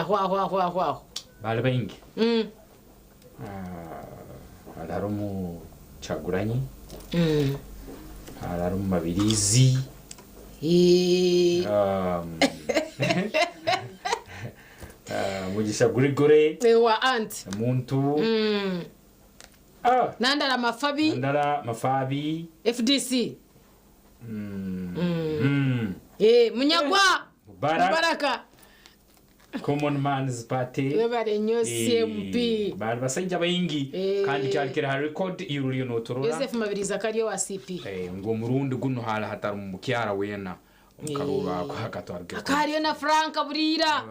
Aho aho aho aho aho. Baali baingi. Hari harimu Kyagulanyi, hari harimu Mabirizi, Mugisha Gregory, Wa Aunt. Muntu, Nandala Mafabi. Nandala Mafabi. FDC. Munyagwa. Mubarak. Mubaraka. Common Man's Party. Webare nnyo CMP. Bali basaija baingi kandi kyali kiri ha record iwe oriyo noturora. Joseph Mabirizi akari owa CP. Ngu omurundi gunu hali hatarimu mukyara weena omu karuuru ako akatwarukire. Hakaba hariyo na Frank Buriira.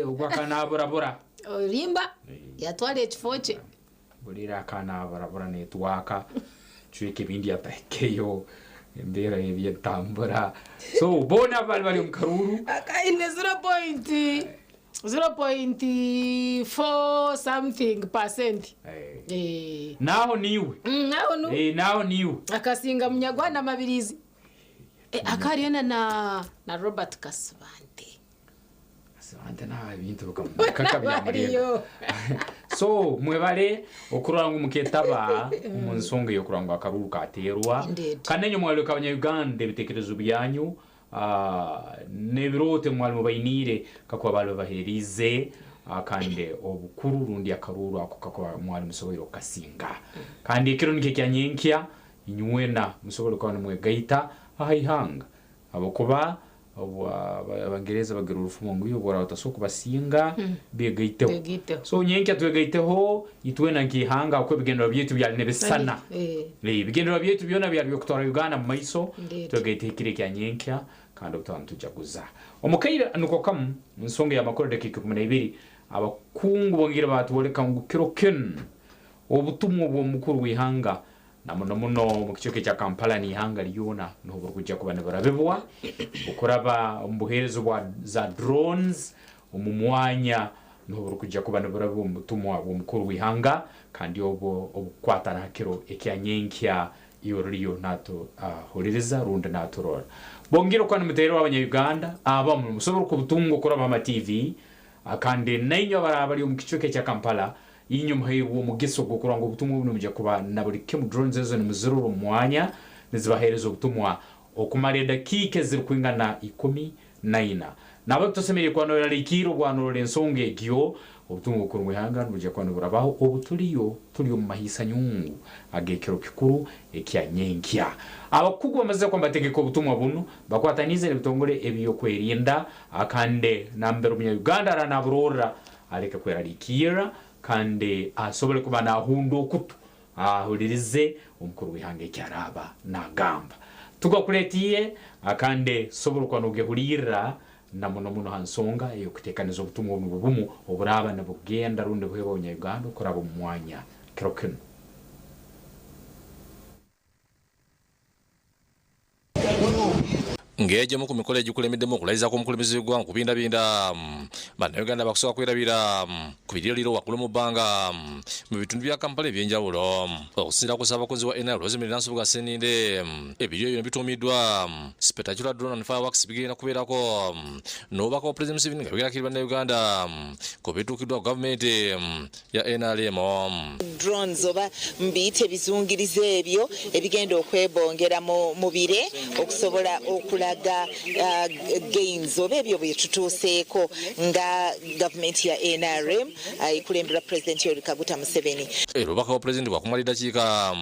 Ogwo akaba naburabura. Orimba yatwara ekifo kye. Buriira akaba naburabura netwaka cweka ebindi atahikeyo embeera y'ebyentambura so boona bari bari omu karuuru. Akaba aine 0.0.4 something percent. Naaho niiwe. Naaho nu. Naaho niiwe. Akasinga Munyagwa na Mabirizi. Akaba hariyo na Robert Kasibante. Kasibante nawe ebintu bikamurenga. So mwebare okurora ngu muketaba omu nsonga ey'okurora ngu akaruuru kateerwa. Kandi nainywe mwareka abanya-Uganda ebitekerezo byanyu n'ebirooto ebi mwari mubainiire kakuba baali babaheeriize kandi obukuru rundi akaruuru ako kakuba mwali musoboire okukasinga. Kandi ekiro nikyo ekya nyenkya inywena musobole kuba nimwegaita aha ihanga habwokuba Obu Abangereza bagira orufumo ngu iwe obu oraaba otasobora kubasinga, begaiteho. Begaiteho. So nyenkya twegaiteho itwena nk'ihanga ahabw'okuba ebigendererwa byaitu byali nibisisana. Eh. Eh, Ebigendererwa byaitu byona byali by'okutwara Uganda mu maiso, Indeed. twegaiteho ekiro ekya nyenkya kandi obu twaba nitujaguza. Omu kaire nuko kamu, ensonga y'amakuru edakiika 12, abakungu bongiire baatwoleka ngu kiro kinu obutumwa obw'omukuru w'ihanga Na muno muno omu kicweka ekya Kampala n'ihanga ryona nuho burukwija kuba niburabibwa okuraba omu buheereza obwa za drones omu mwanya nuho burukwija kuba niburabibwa omu butumwa bw'omukuru w'ihanga kandi obwo obukukwatana ha kiro ekya nyenkya iwe ruriyo natuhuliriza rundi naturora. Bongire okuba nimuteererwa abanya Uganda abamu nimusobora okubutunga okuraba ha ma TV kandi nainywe abaraba bari omu kicweka ekya Kampala Inywe muhairwe omugisa ogw'okurora ngu obutumwa obu nibuija kuba na buli kimu. Drones ezo nimuzirora omu mwanya nizibaheereza obutumwa okumara edakiika ezirukwingana 14. Nahabweki tosemeriire kuba noyeraliikirra obu wanorora ensonga egyo. Obutumwa obukuru mwihanga nibuija kuba niburabaho obu tuliyo tuli omu mahiisa nyungu ag'ekiro kikuru ekya nyenkya. Abakugu bamazire kuba nibategeka obutumwa bunu bakwataniize n'ebitongole eby'okwerinda kandi nambere omunya-Uganda aranaburorra Aleke kweraliikirra kandi asobole kuba naahunda okutu ahulirize omukuru w'ihanga eki araaba naagamba. Tugakuleetiire kandi sobora kuba noogehulirra na muno muno ha nsonga ey'okuteekaniza obutumwa obu nubwo bumu oburaaba nibugenda rundi nibuheebwa Abanya-Uganda okuraba omu mwanya kiro kinu. Ng'egimu ku mikolo egikulembeddemu okulayiza kw'omukulembeze w'eggwanga okubindabinda, bannayuganda bakusooka kwerabira ku biriroliro waggulu mu bbanga mu bitundu bya Kampala eby'enjawulo. Okusinziira ku Ssaabakunzi wa nrm Rosemary Nansubuga Sseninde, ebiriro bino bituumiddwa Spectacular Drone and Fireworks bigenda kubeerako n'obubaka bwa Pulezidenti Museveni nga ayogera eri bannayuganda ku bituukiddwa ku gavumenti ya nrm. Drones oba mbiyite ebizungirizo ebyo ebigenda okwebongera mu bire okusobola okulaga gains oba ebyo byetutuuseeko nga gavumenti ya nrm ekulemberwa Pulezidenti Yoweri Kaguta Museveni. Era obubaka bwa Pulezidenti bwakumala eddakiika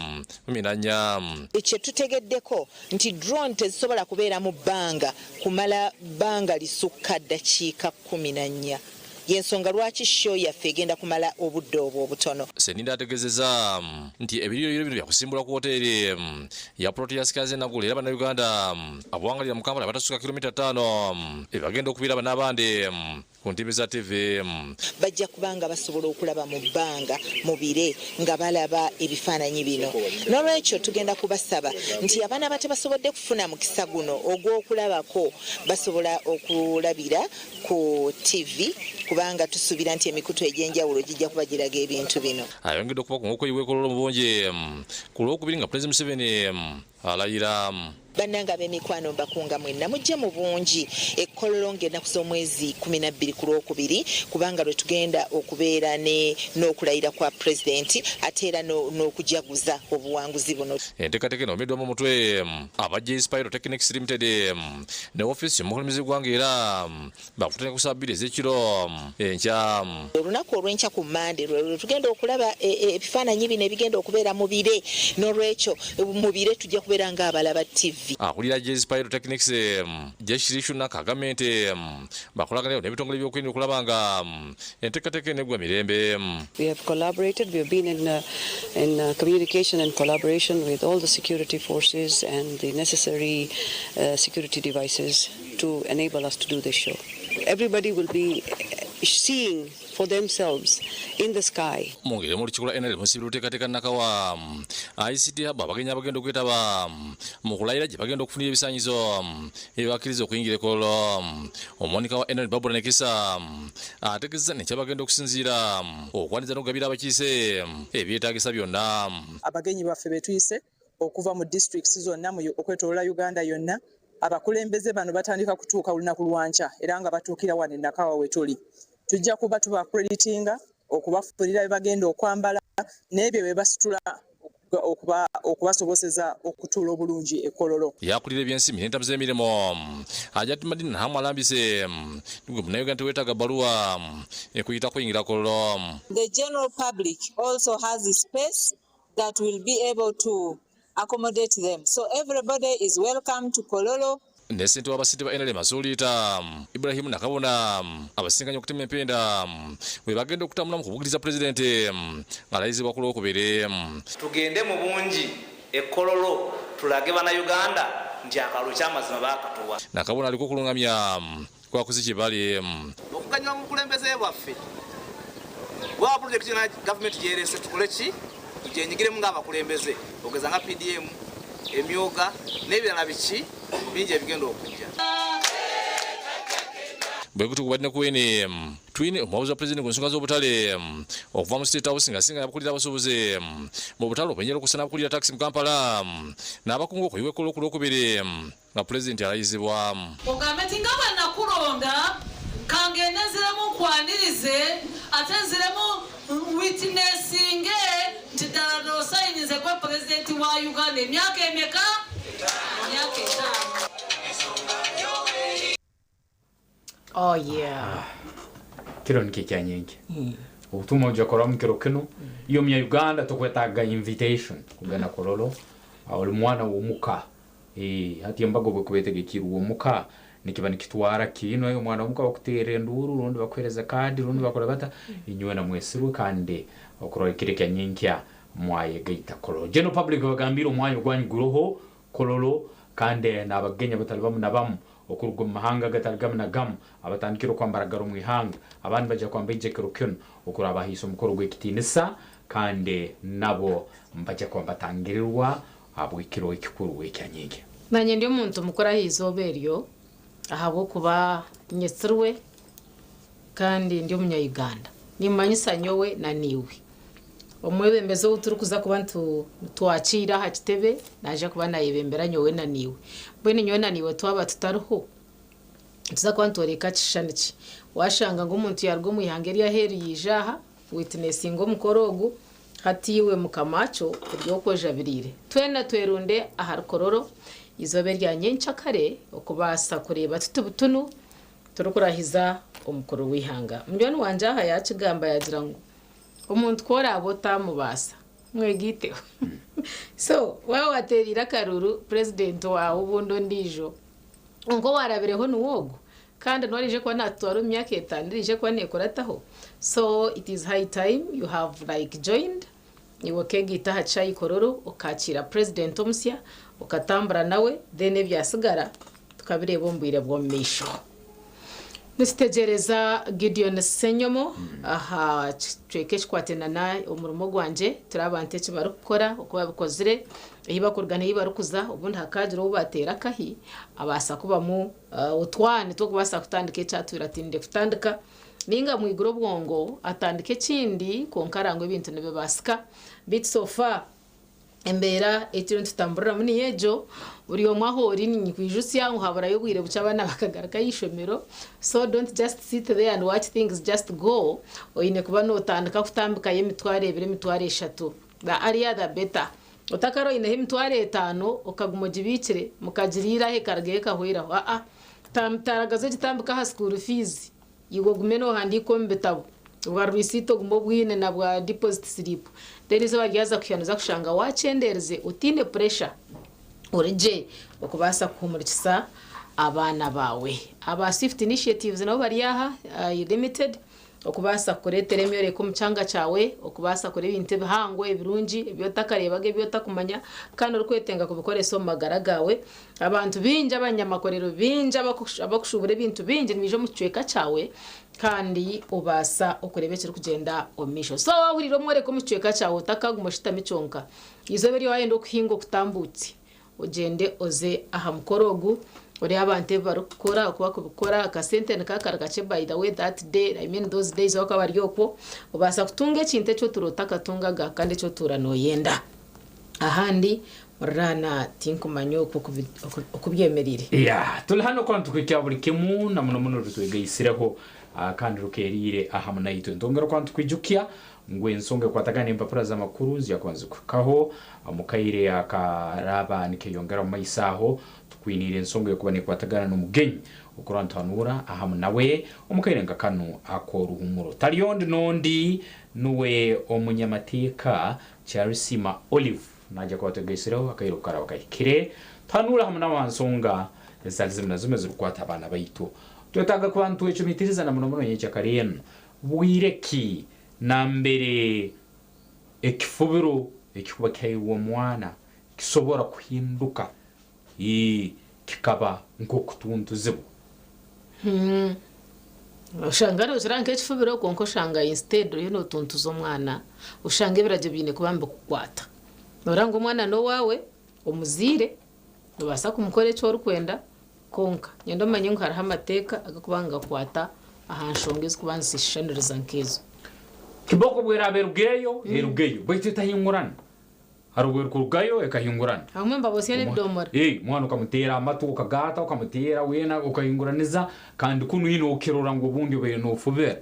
14. Kyetutegeddeko nti drone tezisobola kubeera mu bbanga kumala bbanga lisukka ddakiika 14. Y'ensonga lwaki show yaffe egenda kumala obudde obwo obutono. Sseninde ategezeza nti ebiriyoyiro bino byakusimbulwa ku woteeri ya Protea Skies e Naguru era bannayuganda abawangalira mu Kampala abatasukka kilomita ttaano bebagenda okubiraba n'abandi ku ntimbe za ttivvi. Bajja kuba nga basobola okulaba mu bbanga mu bire nga balaba ebifaananyi bino. Noolwekyo tugenda kubasaba nti abanaaba tebasobodde kufuna mukisa guno ogw'okulabako basobola okulabira ku ttivvi kubanga tusuubira nti emikutu egy'enjawulo gijja kuba giraga ebintu bino. Ayongedde okubakunga okweyiwa e Kololo mu bungi ku Lwokubiri nga Pulezidenti Museveni alayira. Bannange ab'emikwano mbakunga mwenna mujje mu bungi e Kololo ng'ennaku z'omwezi 12 ku Lwokubiri kubanga lwe tugenda okubeera ne n'okulayira kwa Pulezidenti ate era n'okujaguza obuwanguzi buno. Enteekateeka eno ewomeddwa mu mutwe aba Jay's Pyrotechnics Limited ne ofiisi y'omukulembeze w'eggwanga era Bakutane ku ssaawa bbiri ez'ekiro enkya. Olunaku olw'enkya ku Mmande lwe lwe tugenda okulaba ebifaananyi bino ebigenda okubeera mu bire. Noolwekyo mu bire tujja kubeera ng'abalaba ttivvi. Akulira Jay's Pyrotechnics, Jayashree Shunak agambye nti bakolagana n'ebitongole by'okwerinda okulaba nga enteekateeka eno eggwa mirembe. We have collaborated, we have been in, in communication and collaboration with all the security forces and the necessary security devices. to enable us to do this show. Everybody will be seeing for themselves in the sky. Mu ngeri emu olukiiko lwa NRM lusiibye luteekateeka Nakawa ICT Hub abagenyi abagenda okwetaba mu kulayira gye bagenda okufunira ebisaanyizo ebibakkiriza okuyingira e Kololo. Omuwanika wa NRM Barbara Nekesa ategeezezza nti ekyabagenda okusinziira okwaniriza n'okugabira abakiise ebyetaagisa byonna. Abagenyi baffe be tuyise okuva mu disitulikiti zonna okwetoloola Uganda yonna. Abakulembeze bano batandika kutuuka lunaku lwa nkya era nga batuukira wano e Nakawa we tuli. Tujja kuba tuba accreditinga, okubafunira bye bagenda okwambala n'ebyo bye basitula okubasoboseza okutuula obulungi e Kololo. Yakulira ebyensimbi n'entambuza y'emirimu Hajat Madina Nahamu alambise gwe Munnayuganda teweetaaga bbaluwa ekuyita kuyingira Kololo. The general public also has space that will be able to accommodate them. So everybody is welcome to Kololo. Ne ssentebe w'abasente ba nrm Azuuliita Ibrahim Nakabona abasisinkanye okutema empenda bwe bagenda okutambula mu kubugiriza pulezidenti ng'alayizibwa ku Lwokubiri. Tugende mu bungi e Kololo tulage Bannayuganda nti akalulu ekyamazima baakatuwa. Nakabona aliko okulungamya kwakoze kye bali. Okuganyulwa mu bukulembeze bwaffe bwaba pulojekiti yona gavumenti gyerese tukole ki tugyenyigiremu ng'abakulembeze okugeza nga PDM, emyoga n'ebirala biki bingi ebigenda okujja. Bwe gutyo gwe balina Kwini Twine omuwabuzi wa pulezidenti ku nsonga z'obutale okuva mu State House ng'asinga n'abakulira abasuubuzi mu butale obw'enjawulo okussa n'abakulira takisi mu Kampala n'abakungu okuyiwa ekkola ku Lwokubiri. Nga pulezidenti alayizibwa. Ogambe nti, Nga bwe nakulonda, ka ngende nziremu nkwanirize, ate nziremu witnessinge nti ddala ddala osayininze gwe Pulezidenti wa Uganda emyaka emeka? Emyaka etaano. Oh yeah. Kiro nikyo ekyanyenkya. Obutumwa oija kuroramu kiro kinu, iwe omunya Uganda tokwetaaga invitation kugenda Kololo, oli mwana w'omuka. Hati embaga obu ekuba etegekiirwe omuka, nikiba nikitwara ki? Iwe omwana w'omuka bakuteerra enduuru rundi bakuheereza kaadi rundi bakora bata, inywena mwesirwe kandi okurora ekiro ekya nyenkya mwayegaita Kololo. General public babagambiire omwanya ogwanyu guroho Kololo kandi n'abagenya abatali bamu na bamu okuruga omu mahanga agatali gamu na gamu abatandikire okwambaragara omu ihanga. Abandi baija kuba nibaija ekiro kinu okuraba bahaisa omukoro gw'ekitiinisa kandi nabo nibaija kuba nibatangirirwa ahabw'ekiro ekikuru ekya nyenkya. Naanye ndi omuntu mukuru aha izooba eryo ahabw'okuba nyetsirwe kandi ndi Omunya-Uganda. Nimmanyisa nyowe na naiwe. Omwebembezi ou turikuza kuba nitwakiira aha kitebe naija kuba naayebembera nyowe na naiwe. Mbwenu nyowe na naiwe twaba tutariho, nituza kuba nitworeka kishushani ki? Waashanga ngu omuntu yaaruga omu ihanga ery'aheeru yaija aha, witinesinga omukoro ogu, hati iwe mukamaakyo ori okwo ojabiriire. Twena twerunde ahari Kololo eizooba erya nyenkyakare okubaasa kureeba tuti butunu turikurahiza omukuru w'eihanga. Munywani wangye aha yaakigamba yaagira ngu Omuntu ku oraabe otaamubaasa, mwegaiteho. So waaba waateereire akaruru purezidenti waawe obundi ondiijo, kwonka owaarabireho niwe ogwo, kandi niwe araije kuba naatutwara omu myaka etaano eraije kuba neekurataho. So it is high time you have like joined, iwe okeegaita aha kishaayi Kololo okaakiira purezidenti omusya, okatambura nawe, then ebyatsigara tukabireeba omu bwire bw'omumaisho. Nitutegyereza Gideon Ssenyomo aha kicweka ekikwataine na omurimo gwangye. Turi abantu eki barikukora, oku babikozire, ahi barikuruga n'ahi barikuza. Obundi hakaagira ou baateera akahi abaasa kubamu otwani tw'okubaasa kutandika eki atwire atiinire kutandika. Nainga amwigure obwongo atandike ekindi kwonka arangwe ebintu nibibaasika. Beitu so far. Embeera ei turiyo nitutamburiramu niyo egyo, buri omwe ahu ori niinyikwijutsya ngu haburayo obwire bukye abaana bakagaruka aha ishomero, so don't just sit there and watch things just go, oine kuba nootandika kutambikayo emitwaro ebiri emitwaro eshatu, the earlier the better. Otakara oineho emitwaro etaano okaguma ogibiikire mukagiriiraho ekarugayo ekahweraho, aa, taragaza ogitambike aha school fees. Iwe ogume nohandiika omu bitabo, bwa risiiti ogume obwine na bwa deposit slip, then eizooba ryaza kuhika noza kushanga wakyendeerize otaine pressure, ori gye okubaasa kuhumurikisa abaana baawe. Aba Swift Initiatives nabo bari aha Limited okubaasa kukureetera emyoreko omu kyanga kyawe, okubaasa kukora ebintu ebihango ebirungi ebi otakareebaga ebi otakumanya kandi orikwetenga kubikoresa omu magara gaawe. Abantu baingi, abanyamakorero baingi abakushuubura ebintu bingi nibaija omu kicweka kyawe kandi obaasa okureeba ekirikugyenda omu maisho. So waahurira omworeko omu kicweka kyawe otakaguma oshutami kyonka. Eizooba eri waayenda okuhinga okutambuukye ogyende oze aha mukoro ogu oreebe abantu ebi barikukora oku barikubikora, akasente nikakari kakye by the way that day, I mean those days ahu barikuba bari okwo, obaasa kutunga ekintu eki otuura otakatungaga kandi eki otuura nooyenda. Ahandi Rurana tinkumanya okwo oku byemereire. Yeah, turi hanu okuba nitukuhikya buri kimu na muno muno rutwegaisireho kandi rukeeriire ahamu naitwe. Nitwongera okuba nitukwijukya ngu ensonga ekwatagana n'empapura z'amakuru nizija kuba nizikuhikaho omu kaire akaraaba nikeyongera omu maiso aho. Tukwiniire ensonga ey'okuba nekwatagana n'omugenyi okurora nituhanuura ahamu nawe omu kaire nka kanu ak'oruhumuro. Tari ondi n'ondi nuwe omunyamateeka Kyarisiima Olive naija kuba atwegaisireho akaire oku karaaba kahikire tuhanuure hamu nawe aha nsonga ezitari zimwe na zimwe ezirikukwata abaana baitu. Twetaaga kuba nitwecumitiriza na muno muno nyekyakare enu. Bwire ki nambere ekifubiro ekirikuba kihairwe omwana kisobora kuhinduka kikaba nk'okutuntuzibwa? Oshanga nokira nk'ekifubiro kwonka oshanga instead oriyo notuntuza omwana, oshanga ebiragiro biine kuba nibikukwata. Noreeba ngu omwana n'owaawe, omuzaire, nobaasa kumukora eki orikwenda kwonka nyenda omanye ngu hariho amateeka agarikuba nigakwata aha nshonga ezirikuba nizishushaniriza nk'ezo. Kiboko obu eraaba erugeyo, erugeyo baitu etahingurana. Hari obu erikurugayo ekahingurana. Abamwe nibabotsya n'ebidomora. Omwana okamuteera amatu okagaata okamuteera weena okahinguraniza kandi kunu haine okirora ngu obundi obaire nofubira.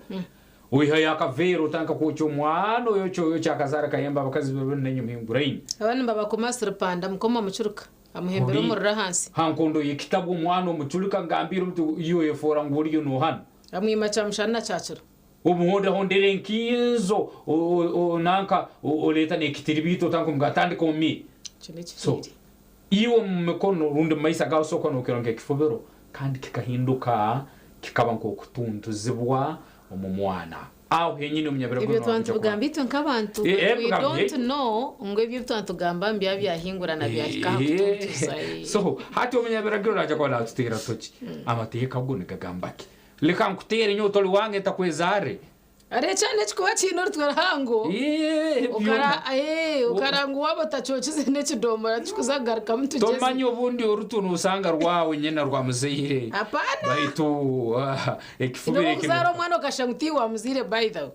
Oihayo akaveera otandika kwokya omwana oyokya oyokya akazaara kayemba abakazi biro binu nainywe muhinguraine. Abandi nibabakoma siripanda mukoma omucurika amuhembera omuriro ahansi. Ha nkondo y'ekitabu omwana omucurika ngambire oti iwe oyefoora ngu oriyo nohana. Amwima kyamushana na kyakiro. Omuhondahondera enkinzo nanka oleeta n'ekitiribiito otandika omuga tandika omire. Ekyo So n'ekifiire. iwe omu mikono rundi omu maiso gaawe osobola kuba nookirora nk'ekifubiro kandi kikahinduka kikaba nk'okutuntuzibwa omu mwana. Aho henyini omunyabiragiro Ebyo nawe twaba aija kuba nitubigamba itwe nk'abantu but Eh, we eh, don't know ngu ebyo ebi twaba nitugamba nibiba byahingurana byahika aha kutuntuza. So hati omunyabiragiro naija kuba naatuteera toki? Amateeka go nigagamba ki? Leka nkuteere nyowe tori wange ntakwezaare. Hariho ekyana ekikuba kiine orutwe ruhango Eeh, okara byona. eh, okaranga ngu waaba otakyokize n'ekidomora tikikuza kugarukamu tugyeze. Tomanya obundi orutwe nosanga rwawe nyina rwamuzaire. Hapana. Baitu ah, ekifubiro Nobu eki okuzaara omwana okashusha ngu tiiwe wamuzaire by the way.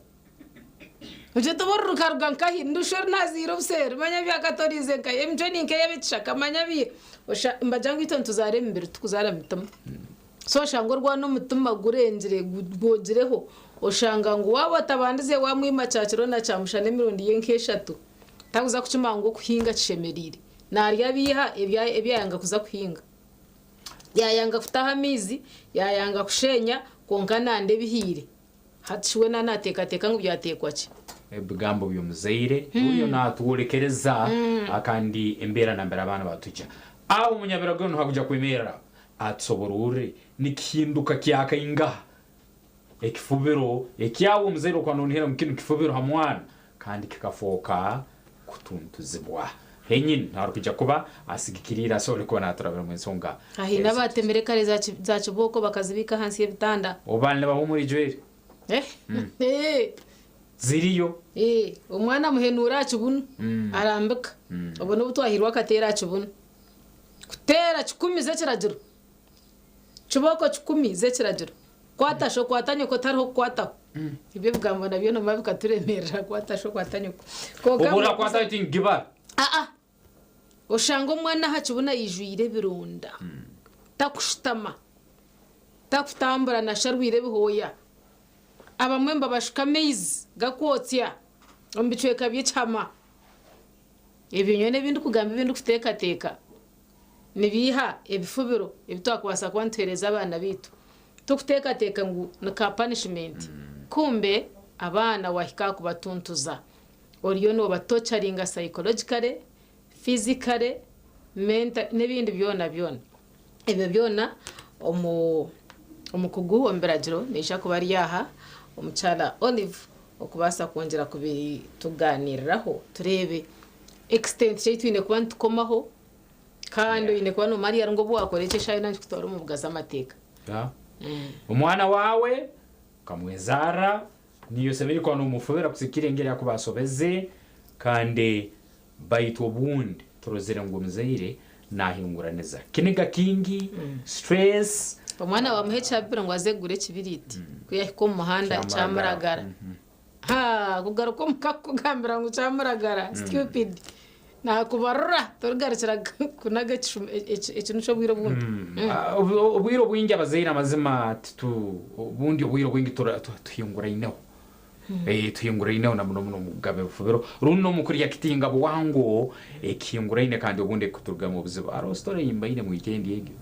Ogyete oba orukaruga nkahi ndusha ori nazaire obuseeri manya byakatoriize nkahi emicwe ni nk'ey'ab'ekishaka manya bi osha nibagira ngu itwe nituzaara emibiri titukuzaara mitima. So oshanga orwana omutima gurengire gwogireho oshanga ngu waaba otabandize wamwima kyakiro na kyamushana emirundi ye nk'eshatu takuza kukimanya ngu okuhinga kishemereire. Narya abiiha ebi yayanga kuza kuhinga. Yayanga kutaha amaizi, yayanga kushenya kwonka nanda ebihiire. Hati shi we nateekateeka ngu byateekwa ki? Ebigambo by'omuzaire oyo natworekereza kandi embeera nambere abaana batujya. Aho omunyabiragiro niho akuja kwemerra atusobororre nikihinduka kyakaingaha ekifubiro ekyawe omuzaire okuba nonihira ngu kinu kifubiro ha mwana kandi kikafooka kutuntuzibwa. Henyini narukwija kuba asigikiriire asobole kuba naturabiramu ensonga Haine ezi. abatemire kare za kibooko bakazibiika ahansi y'ebitanda. Obu baali nibahumura ijweri. Ziriyo. Omwana amuhenuura aha kibunu arambika. Obwo n'obu twahirwe akateera aha kibunu. Kuteera kikumi z'ekiragiro. Kibooko kikumi z'ekiragiro. Kwata sho kwata nyoko tihariho kukwataho. Ebyo ebigambo nabyo noomanya bikaturemeerera kwata sho kwata nyoko. Kwonka Obu orakwata oti ngibara. Aa. Oshanga omwana aha kibunu aijwire ebironda, takushutama, takutambura na shi arwaire ebihooya. Abamwe nibabashuka amaizi gakwotsya omu bicweka by'ekihama. Ebyo nyowe n'ebi ndikugamba ebi ndikuteekateeka nibiiha ebifubiro ebi twakubaasa kuba nituheereza abaana baitu turikuteekateeka ngu ni ka punishment kumbe abaana waahika aha kubatuntuza oriyo noobatocharinga psychologically, physically, mentally n'ebindi byona byona. Ebyo byona omu omukugu omu biragiro naija kuba ari aha, omukyara Olive okubaasa kwongyera kubitugaaniiriraho tureebe extent ki ei twine kuba nitukomaho kandi oine kuba noomanya ngu obu waakora eki eshaaha yoona nikikutwara omu mbuga z'amateeka. Omwana waawe okamwezaara, niiwe osemeriire kuba noomufubira kusigikirra engeri arikuba asobeze kandi Baitu obundi turozere ngu omuzaire nahinguraniza kiniga kingi, stress. Omwana wamuha ekyabibiro ngu aze kugura ekibiriti, ku yahika omu muhanda kyamuragara. Haa kugaruka omuka kukugambira ngu kyamuragara, stupid. Nakubarura torigarukira kunaga ekinu ky'obwire obundi. Obwire obwingi abazaire amazima titu obundi obwire obwingi tuhinguraineho. Tuhinguraineho na muno muno omu kugaba ebifubiro rundi n'omu kurya kitinga bwangu ekihinguraine kandi obundi ekikuturugamu obuzibu. Haroho story ei mbaine mu weekend egyo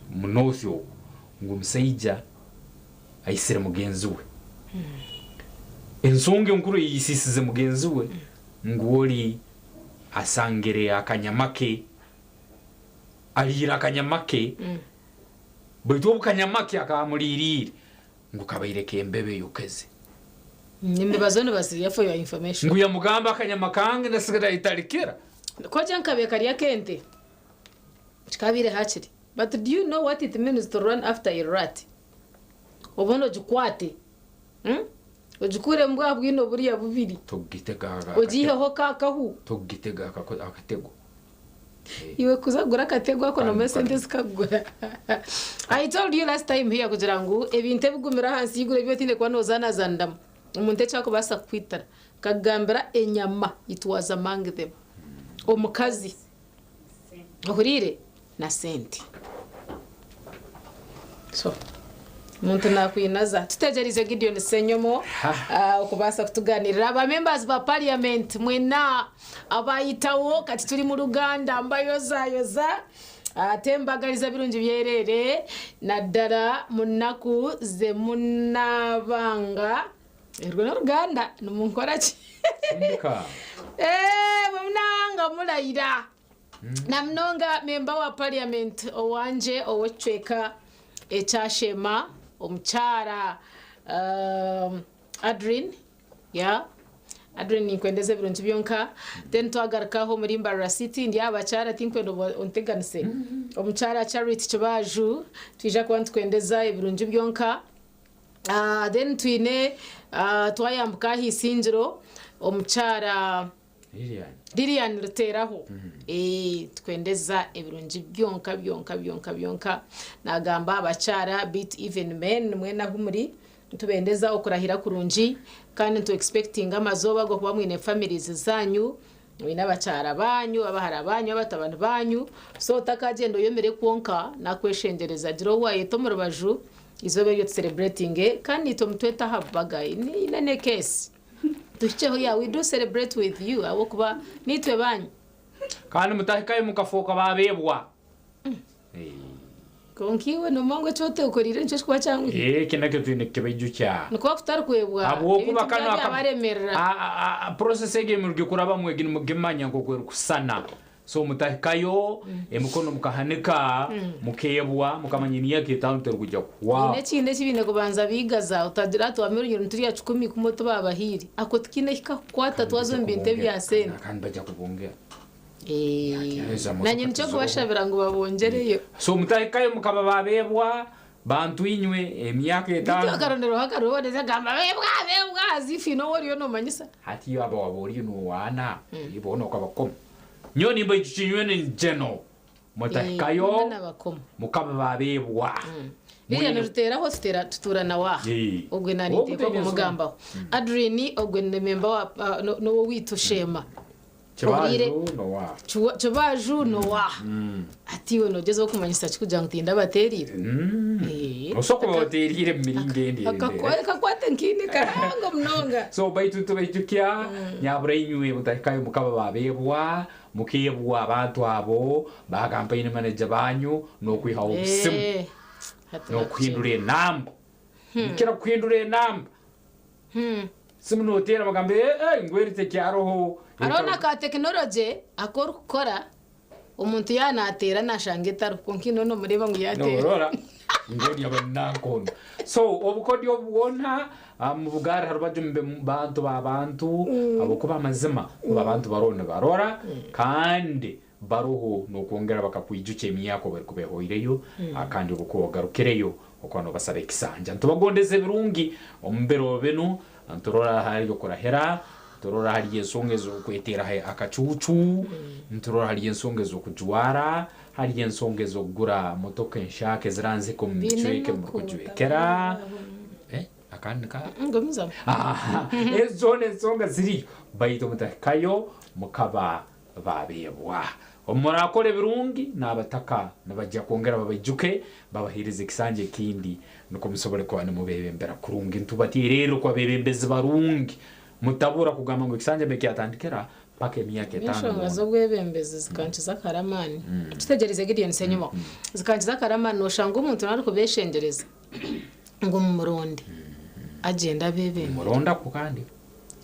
mu North okwo ngu omusaija aisire mugenzi we. Ensonga enkuru eyisiisize mugenzi we ngu ori asangire akanyama ke, ariire akanyama ke baitu obu kanyama ke akaamuriiriire Ngu kabaire k'embeba eyokeze. Embeba zo nibazirya for your information. Ngu yamugamba akanyama kange ndasigara itarikira. Kogye nkabaire kari ak'ente kikabaire hakiri but do you know what it means to run after a rat obundi ogikwate ogikuuremu bwa bwino buriya bubiri ogiiheho ka kahu. Togitega akatego. Iwe kuza kugura akatego ako nomu esente zikakugura. I told you last time here kugira ngu ebintu ebigumire ahansi y'eiguru ebi otaine kuba nozanazaniramu omuntu eki arikubaasa kukwitira. Nkakugambira enyama it was among them. Omukazi ohuriire na sente. So omuntu nakwinaza. Tutegyereize Gideon Ssenyomo okubaasa kutuganirira. Ba members ba parliament mwena abayitawo kati turi mu Luganda mbayozayoza ate mbagariza birungi byereere naddala mu nnaku ze munabanga erwo n'oruganda nimunkora ki? Sindika. Eeh bwe munabanga murayira. Na munonga memba wa parliament owangye ow'ekicweka ekya Sheema omukyara Adrine yeah Adrine ninkwendeza ebirungi byonka then twagaruka aha omuri Mbarara city ndi aha bakyara tinkwenda onteganise omukyara Charity Kibaju twija kuba nitukwendeza ebirungi byonka then twine twayambuka aha Isingiro omukyara Lilian Ruteraho Twendeza ebirungi byonka byonka byonka byonka nagamba abakyara beitu even men mwena ahu muri nitubendeza okurahira kurungi kandi nitu expectinga amazooba agokuba mwine families zanyu mwine abakyara banyu abahara banyu abatabani banyu so otakagyenda oyomire kwonka nakweshengyereza gira ou wayeta omu rubaju eizooba eryo tu celebratinge kandi naitwe mutwete aha bubaga in any case. Tuhikyeho yeah we do celebrate with you ahabw'okuba niitwe banyu. Kandi mutahikayo mukafooka babeebwa. Kwonka iwe noomanya ngu eki otekoreire nikyo kirikuba kyanguhi. Eki nakyo twine kukibaijukya. Nikuba kutari kwebwa Habwokuba ebintu kanu byaba aka byabaremerera. process egi ei murikurabamu egi nimugimanya nk'oku erikusisana. So mutahikayo emikono mukahanika mukeebwa mukamanya emyaka etaano terikuja kuhwaho. Haine ekindi eki baine kubanza baigaza otagira ati wamara orugyendo niturya kikumi kumwe tibabahaire. Ako tikiine eki kakukwata twaza omu bintu ebya sente. Kandi baija kubongera. Nanye nikyo nkubashabira ngu babongyereyo. So mutahikayo mukaba babeebwa bantu inywe emyaka Beitu etaano. akaronderaho akaruru boneza agamba beebwa beebwa as if haine ou oriyo nomanyisa. Hati iwe aba waba oriyo nowaana boona okabakoma. Nyowe nimbaijukya inywena in general mutahikayo Boona nabakoma. mukaba babeebwa. Lilian Mwine Ruteraho tutera tutuura nawe aha. Eh. Ogwe Ogwo naninteekwa taine nsonga. kumugambaho. Adrine ogwe ni member wa n'owoweitu Sheema. Ohuriire? Kibaju nowa. Kibaju nowa. Hati iwe nogyezaho kumanyisa ki kugira ngu tindabateeriire? Eh. Osobola kuba oteeriire omu miringo endi. Akakwate nkaine kahango munonga. So baitu nitubaijukya nyabura inywe mutahikayo mukaba babeebwa, mukeebwa abantu abo ba campaign manager banyu n'okwihaho obusimu Eh, hati n'okuhindura enamba. Mukira kuhindura enamba. Simu noteera bagambe eh eh ngu eri tekyaroho. Hariho na ka tekinologye aku orikukora omuntu yaaba naateera naashanga etariho kwonka ino nomureeba ngu yaateera. Norora ngu ori aba nankondo. So obukodyo bwona mubugarre aha rubaju mube bantu ba bantu ahabw'okuba amazima kuba abantu baroho nibarora kandi baroho n'okwongera bakakwijukya emyaka obu erikuba ehoireyo kandi obu okuba ogarukireyo okuba nobasaba ekisanja. Nitubagondeza ebirungi omu biro binu, niturora hali okurahira, niturora hali ensonga ez'okweteeraho akacuucu, niturora hali ensonga ez'okujwara, hali ensonga ez'okugura motoka enshaka eziranzika omu Biine bicweka enaku ebimurikujwekera. Eh, akandi nika Gumizamu. Ezo zoona ensonga ziriyo baitu mutahikayo mukaba babeebwa. Obu muraakora ebirungi, n'abataka nibaija kwongera babaijuke, babaheereze ekisanja ekindi nukwo musobole kuba nimubeebembera kurungi. Nitubateererra okuba beebembezi barungi. Mutabura kugamba ngu ekisanja mbere kyatandikira mpaka emyaka etaano Enshonga yoona. z'obwebembezi zikankiza akare amaani. Tutegyerize Gideon Ssenyonyi. Zikankiza akare amaani nooshanga omuntu nawe arikubeeshengyereza ngu mumuronde agyende abeebembere. Nimuronda kwo kandi.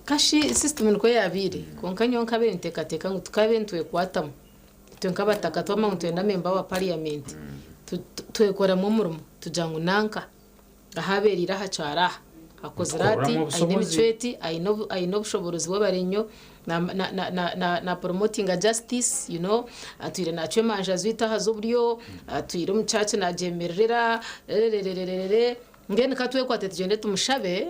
Kashi system nikwo yabaire kwonka nyowe nkabaire ninteekateeka ngu tukabaire nitwekwatamu itwe nk'abataka twamanya ngu nitwenda member wa parliament twekoramu omurimo tugira ngu nanka ahu abereire aha kyaro aha akozire ati Nitukoreramu aine obusobozi. emicwe eti aine aine obushoborozi bw'abarenyo na na na na na na promotinga justice you know atwire nacwa emanja zaitu aha z'oburyo atwire omu church nagyemererera rererererere mbwenu katwekwate tugyende tumushabe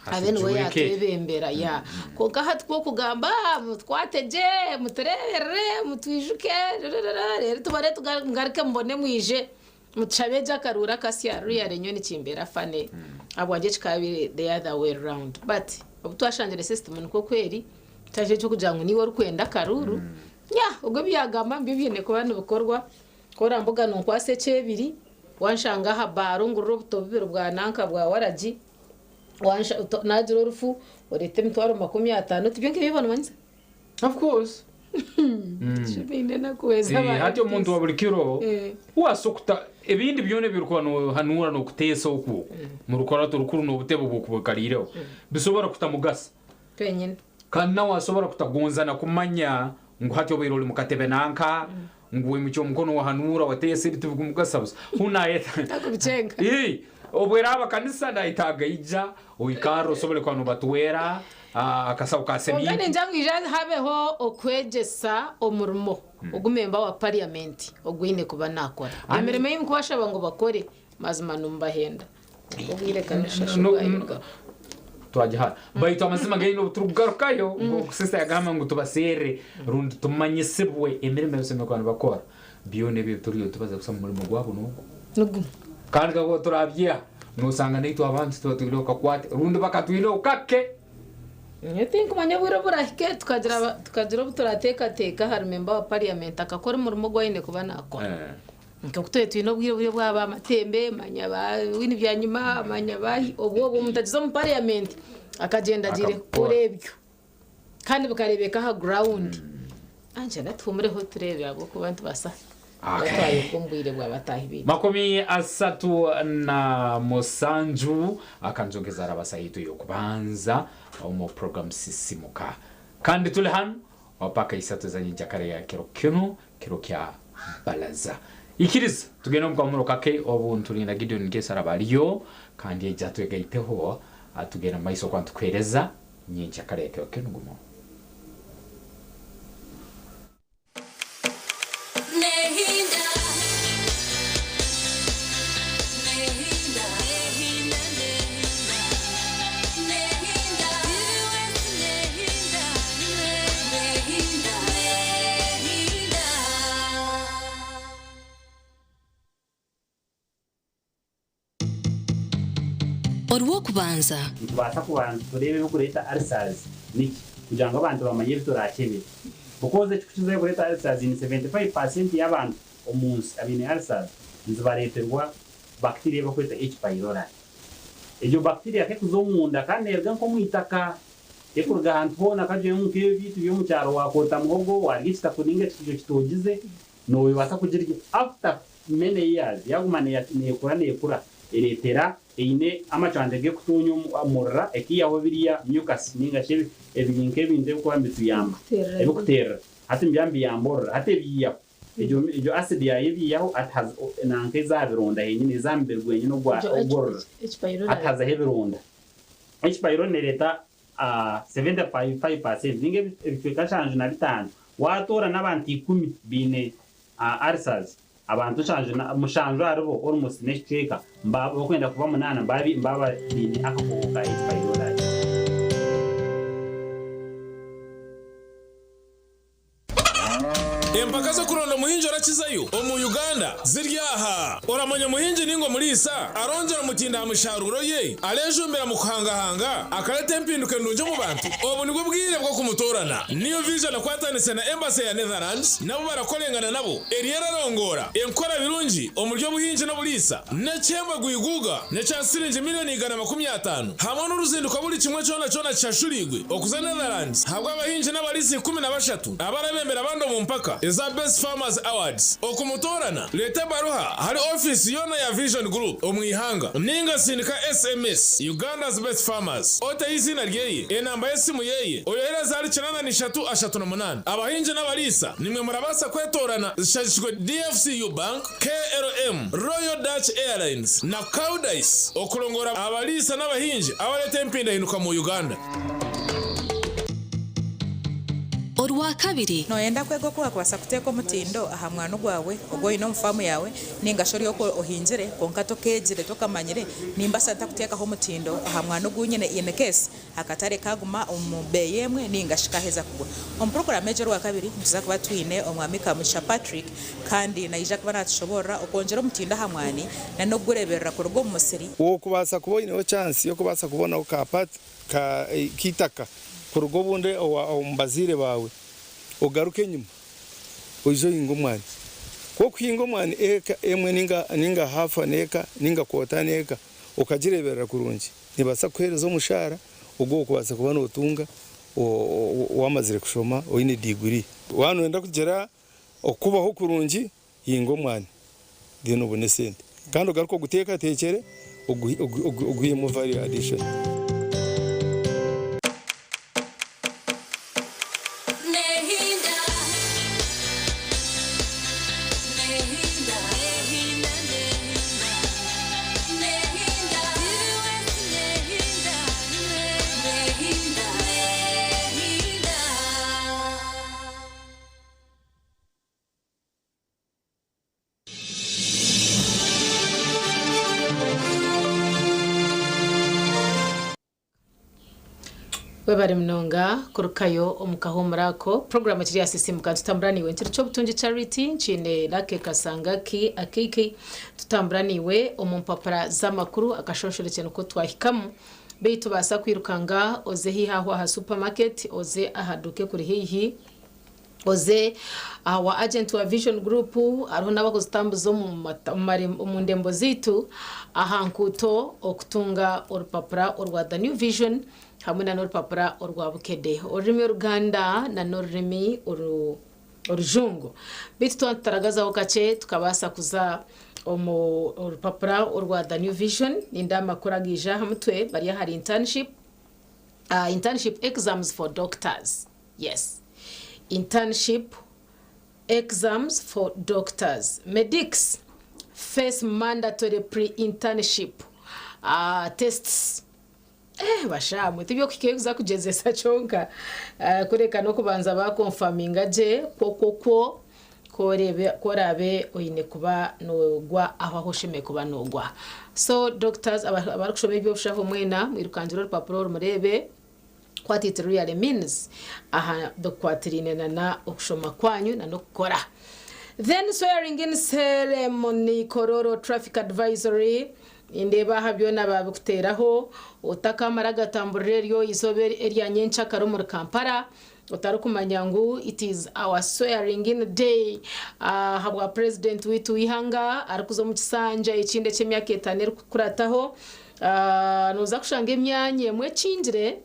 abe niwe Atujweke. yatwebembera ya kwonka hati ku okugamba "Ah, mutwate gye mutureberere mutwijuke rererere, reero tubare tuga- mugaruke mubone mwije mutushabe gye akaruuru akasya ruriya renyo nikimbera funny ahabwangye kikabaire the other way round but obu twashangire system nikwo kweri kitari eky'okugira ngu niiwe orikwenda akaruuru ya obwo ebi yagamba nibyo biine kuba nibikorwa ku orambuga nonkwasa ekyebiri wanshanga aha baaro ngurire obuto bubiri bwa nanka bwa waragi Wansha uto nagira orufu oreete emitwaro 50 tibyo nk'ebi nomanyisa? Of course. Baine enaku ezi Eh, aba hati omuntu wa buri kiro Eh. waasa okuta ebindi byona ebi orikuba nohanuura n'okuteesa oku oku murukurato rukuru n'obutebe obu okubwikariireho bisobora kutamugasa. Twenyine. Kandi nawe asobora kutagonza na kumanya ngu hati obaire ori mukatebe nanka ngu waimukya omukono wahanuura wateesa ebi tibikumugasa busa. Hu nayeta Takubikyenga. Ii, obu eraaba kanisa nayetaaga ija oikarre osobole kuba nobatwera akasaho ka Kwonka seminti. ningira ngu ija habeho okwegyesa omurimo ogu memba wa parliament ogwine kuba nakora. Emirimo ei mukubashaba ngu bakore mazima nimubahenda. Kwonka obwire ka nishasha obwaheruka. Twagihara. Baitu amazima gaine obu turikugarukayo nk'oku sisita yagamba ngu tubaserre rundi tumanyisibwe emirimo ei basemeriire kuba nibakora, byona ebi ebituriyo nitubaza busa mumurimo gwabo n'ogu. Nigumwe. Kandi kakuba turabyiha nosanga naitwe abantu tuba twineho kakwate rundi bakatwineho kake. Nyowe tinkumanya obwire oburahike tukagira tukagira obu turateekateeka ahari memba wa parliament akakora omurimo ogu aine kuba nakora. Nk'oku twaba twine obwire buri obwa ba Matembe, manya ba Winnie Byanyima, manya baahi, obwo obwo omuntu agize omu parliament akagyenda agiire kukora ebyo kandi bikareebeka aha ground. Angye natuhumureho tureebe ahabw'okuba nitubaasa kuba twayebwa omu bwire bwa bataahi baitu. 37 akanjongeza arabasa yaitu ey'okubanza omu program Sisimuka. Kandi tuli hanu paka isatu eza nyenkyakara ya kiro kinu, kiro kya Balaza. Ikiriza tugende omu kamuro kake obu niturinda Gideon Nkesa araba ariyo kandi aije atwegaiteho tugende omu maiso okuba nitukuhereza nyenkyakara ya kiro kinu. Guma. Orw'okubanza. Nitubaasa kubanza tureebe ebirikureeta ulcers niki? kugira ngu abantu bamanye ebi turakyebere because ekikukizayo kureeta ulcers in 75% y'abantu omu nsi abaine ulcers nizibareeterwa bacteria ei barikweta H pylori. Egyo bacteria ku ekuza omunda kandi neeruga nk'omu itaka, terikuruga ahantu hoona kagire ngu nk'ebi byaitu by'omu kyaro waakoota muhogo, waarya ekitaku nainga ekijo kitoogize, noobaasa kugirya after many years yaaguma neekura neekura ereetera eine amacwante g'ekutonya omurira ekaihaho biriya mucus nainga shi ebiri nk'ebintu ebirikuba nibituyamba ebirikuterera hati nibiba nibiyamba orura hati ebiihaho egyo egyo acid yaayo ebiihaho hati haza nanka eza aha bironda henyine eza aha mubiri gwenyine ogwa ogw'orura hati hazaho ebironda. H pylori nereeta 75% nainga ebicweka 75 waatoorana abantu ikumi baine ulcers, abantu nshanju na mushanju aharibo almost n'ekicweka nibaba barikwenda kuba munaana nibaba baine akakooko ka H pylori. Empaka z'okuronda omuhingi orakizayo omu Uganda ziri aha. Oramanya omuhingi ninga omuriisa arongyera omutindo aha misharuuro ye, arejumbira mu kuhangahanga, akareta empinduka endungi omu bantu? Obu nibwo bwire bw'okumutoorana. New Vision ekwatanise na Embassy ya Netherlands nabo barakorengana nabo eriyo erarongoora enkora birungi omuri obuhingi n'oburiisa n'ekihembo gwiguuga n'ekya siringi miriyoni 150 hamwe n'oruzinduko buri kimwe kyona kyona kishashuriirwe okuza Netherlands ahabw'abahingi n'abariisa 13 abarabembera abandi omu mpaka eza Best Farmers Awards. Okumutoorana, reeta ebaruha ahari ofiisi yoona ya Vision Group omu ihanga ninga sindika SMS Uganda's Best Farmers oteho eiziina ryeye, enamba y'esimu yeye, oyohereze ahari 83 38. Abahingi n'abariisa nimwe murabaasa kwetoorana zishagikirwe DFCU Bank, KLM, Royal Dutch Airlines na Koudijs okurongoora abariisa n'abahingi abareeta empindahinduka mu Uganda. Orwakabiri. Nooyenda kwega oku waakubaasa kuteeka omutindo aha mwani gwawe ogu oine omu faamu yaawe nainga shi ori okwo ohingire kwonka tokeegire, tokamanyire? Nimbaasa nta kuteekaho omutindo aha mwani ogu nyine in case akatare kaaguma omu beeyi emwe nainga shi kaaheza kugwa? Omu puroguraamu egi Orwakabiri nituza kuba twine Omwami Kamugisha Patrick kandi naija kuba naatushoboorora okwongyera omutindo aha mwani n'okugureeberera kuruga omu musiri. Okubaasa kuba oineho chance y'okubaasa kubonaho ka part k'eitaka kuruga obundi omu bazaire baawe ogaruke enyima oije ohinge omwani. Ku okuhinga omwani eka emwe ninga half an acre ninga quarter an acre okagireeberera kurungi nebaasa kukuheereza omushaara ogu orikubaasa kuba nootunga waamazire kushoma oine diguri. Waaba nooyenda kugira okubaho kurungi hinga omwani then obone esente kandi ogaruke oguteekateekyere oguhemu value addition. Webare munonga kurukayo omu kahuumuro ako. Puroguraamu ekiri aha Sisiimuka Nitutambura Naiwe. Nkiri Ky'obutungi Charity, nkiine Lucky Kasangaki Akiiki. Tutambura naiwe omu mpapura z'amakuru akashonshorekye nikwo twahikamu. Beitu baasa kwirukanga oze haihi aho aha supermarket, oze aha duuka ekuri haihi. Oze aha wa agent wa Vision Group hariho n'abakuzitambuza omu ndembo zaitu aha nkuuto okutunga orupapura orwa The New Vision hamwe na n'orupapura orwa Bukedde orurimi oruganda na n'orurimi orujungu. Beitu twaba tutaragazaho kakye tukabaasa kuza omu rupapura orwa The New Vision nindeeba amakuru agaija aha mutwe bari ahari internship, internship exams for doctors. Yes internship exams for doctors, medics face mandatory pre-internship tests Eh bashamwe tibyokuhika ei kuza kugyezesa kyonka kureka n'okubanza ba confirminga gye kwo kwo kwo ku oraabe oine kuba noogwa aho ahu oshemereire kuba noogwa. So doctors abarikushoma eby'obushaho mwena mwirukangire orupapura oru mureebe. What it really means aha bikukwatiraine na na okushoma kwanyu na n'okukora. Then swearing in ceremony Kololo traffic advisory. Nindeeba aha byona baabikuteeraho, otakamara agatamburira eryo izooba erya nyenkyakara omuri Kampala, otarikumanya ngu it is our swearing in day ahabwa President waitu w'eihanga arikuza omu kisanja ekindi eky'emyaka etaano erikukurataho. Nooza kushanga emyanya emwe ekingire.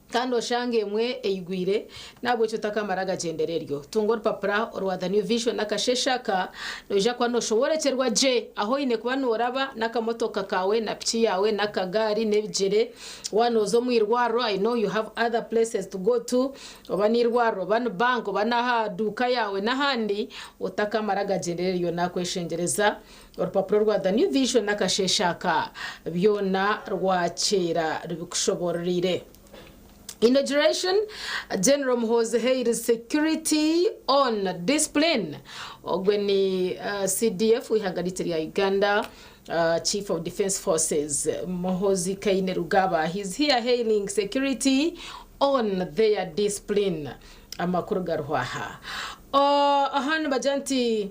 Kandi oshange emwe eigwire, n'ahabw'ekyo otakamara agagyendera eryo. Tunga orupapura orwa The New Vision n'akasheeshe aka, noija kuba nooshoboorokyerwa gye ahu oine kuba nooraba n'akamotoka kaawe na piki yaawe n'akagaari n'ebigyere. Waaba nooza omu irwariro, I know you have other places to go to, oba n'eirwariro oba ni bank oba n'aha duuka yaawe n'ahandi, otakamara agagyendera eryo naakweshengyereza Orupapura rwa The New Vision n'akasheeshe aka byona rwakyeera rubikushoboororeire. Inauguration, General Muhoozi hails security on discipline. Ogwe ni CDF w'eihanga ryaitu erya Uganda, Chief of Defence Forces Muhoozi Kainerugaba. He's here hailing security on their discipline. Amakuru gariho aha. Aha nibagira nti.